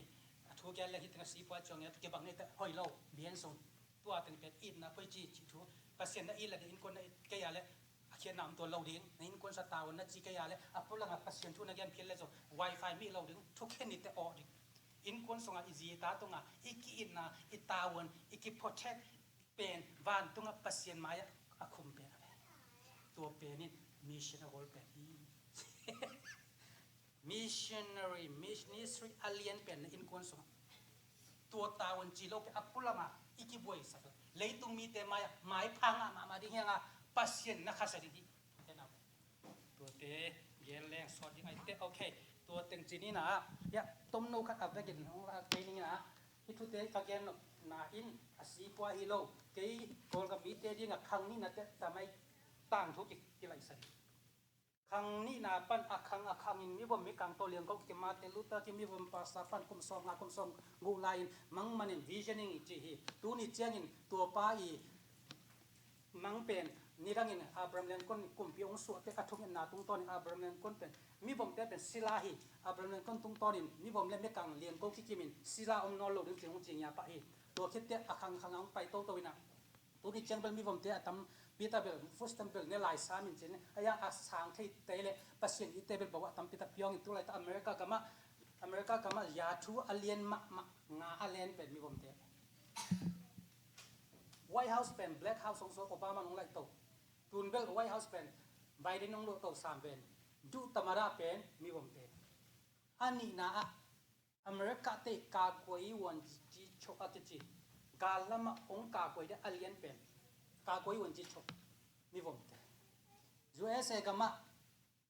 a thu giat le hi teng a si pua ciang e, kibang ne te hoi lo, bien su. Tua teng pen itna koi ci, ci thu, Pasian na it la ding, innkuan na it kei a le, a khiatna om tua lo ding, na innkuan sa tavuan na ci kei a le, a pulanga Pasian thu na gen phial le zong, wifi mi lo ding, thukhen ni te aw ding. Innkuan sunga i zi ta tunga, i ki-itna, i tavuan, i ki-protect pen, vantunga Pasian mai-ah a khum pen a ve. Tua pen in mission a gol pen hi. Missionary, ministry a lian pen na innkuan sungah. Tua tavuan ci lo pen a pulama i kibuaisak. Leitung mite mai-ah, mai phanga mahmah ding hianga Pasian na khasa ding hi. Tuate, gel leng sawt ding ai te, ok. Tua teng ci ni na, ya, tomno khat a vekin hong la kei ni na. Hi thute ka gen nop na in a si pua hi lo. Kei Kawlgam mite dinga khang nihna te tamai tangthu ki, kilaihsan. Khang nihna pan a khang a khangin mivom mikang tawh liangko ki Martin Luther King mivom pastor pan kum sawm nga kum sawm guh lai-in mangmanin visioning ci hi. Tuni ciangin tua pa i mang pen nidangin Abraham Lincoln kumpi hong suahte a thungetna tungtawnin Abraham Lincoln pen mivomte pen sila hi. Abraham Lincoln tungtawnin mivom le mikang liangko kikimin sila om nawn lo ding ci hong ci ngiapa hi. Tua khitte a khang khang a hong pai toto inah Tuni ciang bel mivomte a tampi ta bel food stamp bel ne lai sa min cin, a ya a sang thei te le Pasian i te bel bawa tampi ta piawng in tu lai ta America gamah, America gamah ya thu a lian mahmah nga a lian pen mivomte. White House pen Black House hong so Obama nong lai to. Tun bel White House pen Biden nong lo to sam pen. Duh tamara pen mivomte. A nihna ah America te kakuai uan ci chok a kici. Gal lamah hong kakuai de a lian pen. Kakuai uan ci chok. Mivomte. U S A gamah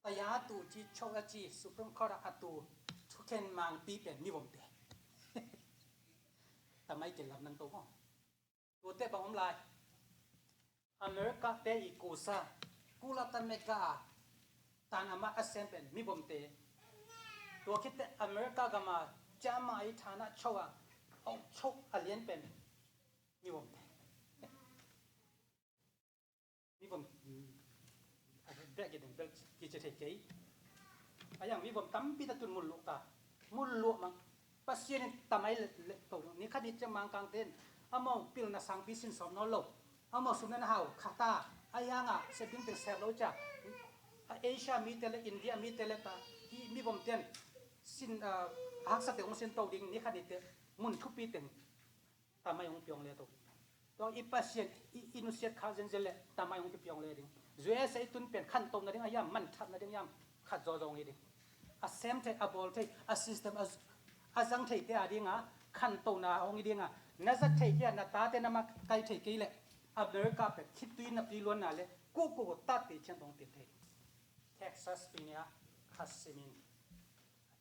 taya tu ci chok a ci Supreme Court a tu thukhen mangpi pen mivomte. Tamai kel lam nang to maw. Tuate bang om lai. America te i kusa. Kula tan Mecca a tan amah a sem pen mivomte. Tua khit teh America gam a ciahmah i thana cho a, au cho a lian pen mivom te. Mivom, mm, a bek i ding bel kici thei kei. A yang mivom tampi ta tun mun luh ta. Mun luh mang. Pasian in tamai le, le to. Ni khat ni ciang Mangkang ten amau pilna sangpi sin sawm nawn lo. Amau sum na hau kha ta. A yang a sep ding pen sep lo cia. A Asia mite le India mite le ta. I mivom ten sin, ah, haksa te hong sin to ding ni khat ni te mun thupi teng tamai hong piang le to. Tua i Pasian i, i nusiat kha zenzen le tamai hong kipiang le ding. U S A i tun pen khanto na ding a hiam, manthat na ding hiam, khat zawzaw hong hi ding. A sem thei, a bawl thei, a system a, a zang thei te a ding a, khanto na hong hi ding a, na zat thei kei a, na tate na makai thei kei le America pen khitui na tui luan na le kuku tat te thian tong pil thei ding. Texas pi ni a khat simin a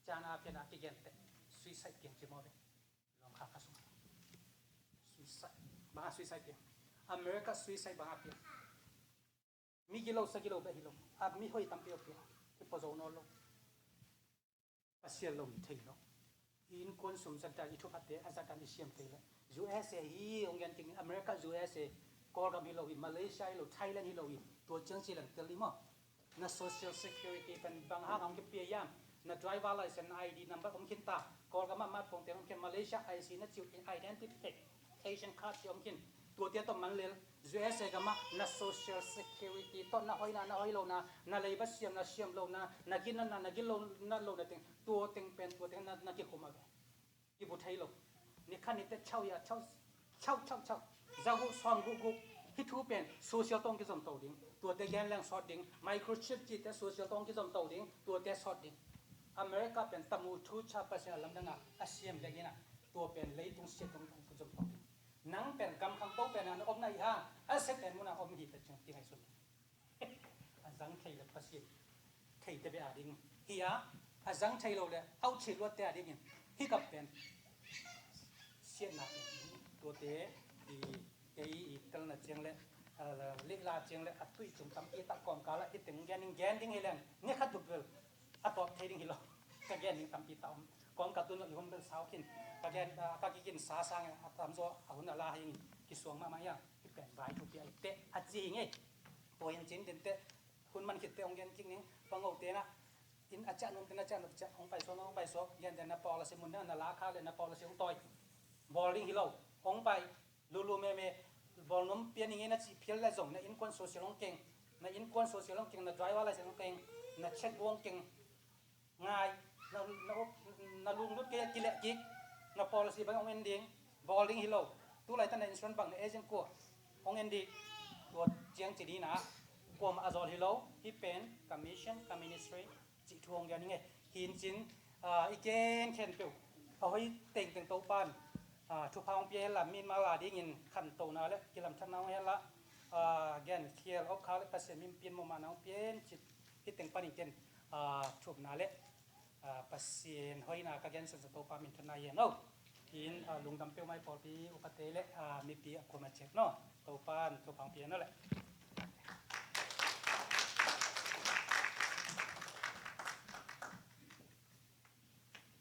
cana pian a kigen te suicide pian ci maw ve. Lawng kha kha sung. Suicide. Bang a suicide piang. America suicide bang a piang. Mi gilo sa gilo bek hi lo. A mi hoi tampi a piang. Kipazo nawn lo. Pasian lo mi thei lo. I innkuan sum zat dan i thuphatte a zat dan i siam thei le. U S A hi hong gen ting America U S A. Kawlgam hi lo hi, Malaysia hi lo, Thailand hi lo hi. Tua ciang ci leng tel ni maw. Na social security pen bang hang hong kipia hiam? Na driver license, na I D number om khin ta. Kawlgam ah mat pongte om khin, Malaysia I C na ciu identification card ci om khin. Tuate tawh man lel, U S A gam ah na social security tawh na hoina, na hoi lona, na leiba siam, na siam lona, na ginna, na gin lona, na lona teng, tua teng pen, tua teng na, na kikhum a ve. Kibu thei lo. Ni khat ni te chau ya, chau, chau, chau, chau. Za guk, sawm guk guk. Hih thu pen social tawh kizom to ding. Tuate gen leng sawt ding. Microchip cihte social tawh kizom to ding. Tuate sawt ding. America pen tamu thu cha Pasian a lamdang a, a siam dek in a. Tua pen leitung siat tawh kizom to ding. Nang pen gam khangto pen a na om na hi hang. A se pen mun a om hi ta ciang ti ngai sun. A zang thei le Pasian thei te bek a ding hi a, a zang thei lo le au thei luat te a dingin hi kap pen siatna pen tuate i, kei i telna ciang le, a, lehla ciang le a tuih cung tampi tak kawmkal ah hi teng gen ding, gen ding hi leng ni khat tuk bel a tawp thei ding hi lo. Ka gen ding tampi tak om. Kawmkal tun lo i hun bel sau khin ka gen, a, ka kikin sa sang a tamzaw a hun a la hi kisuang mahmah ia. Hi pen vai thupi a i teh a ci hi ngei. Tua in cin din teh hun man khit teh hong gen kik ning. Pango tena in a ciah num tena ciah num ciah hong pai suak hong pai suak. Gen den na policy mun na na la kha le na policy hong tawi. Bawl ding hi lo. Hong pai lulu meme. Bawl num pian ning e na cih phial le zong na innkuan social hong keng. Na innkuan social hong keng, na driver license hong keng, na checkbook hong keng. Ngai, na, na, na lunglut kei a kileh kik, na policy bang hong en ding, bawl ding hi lo. Tu laitak na insurance bang na agent kua hong en ding. Tua ciang ci ding na kuamah a zawl hi lo. Hi pen ka mission, ka ministry cih thu hong gen ing e. Hi in cin, ah, i gen khempeuh a hoi tengteng Topan, ah, thupha hong pia hen la, mi ma la dingin khantona le kilamthatna hong hen la, ah, gen khial awk khak le Pasian min pian mawhmahna hong pia hen cih hi teng panin ken, ah, thupna le, ah, Pasian hoihna ka gen sunsun Topa min thutna hi hen o. Hi in, ah, lungdam peuhmah i pawlpi upate le, ah, mipi a kuamah ciat no. Topan thupha hong pia hen o le.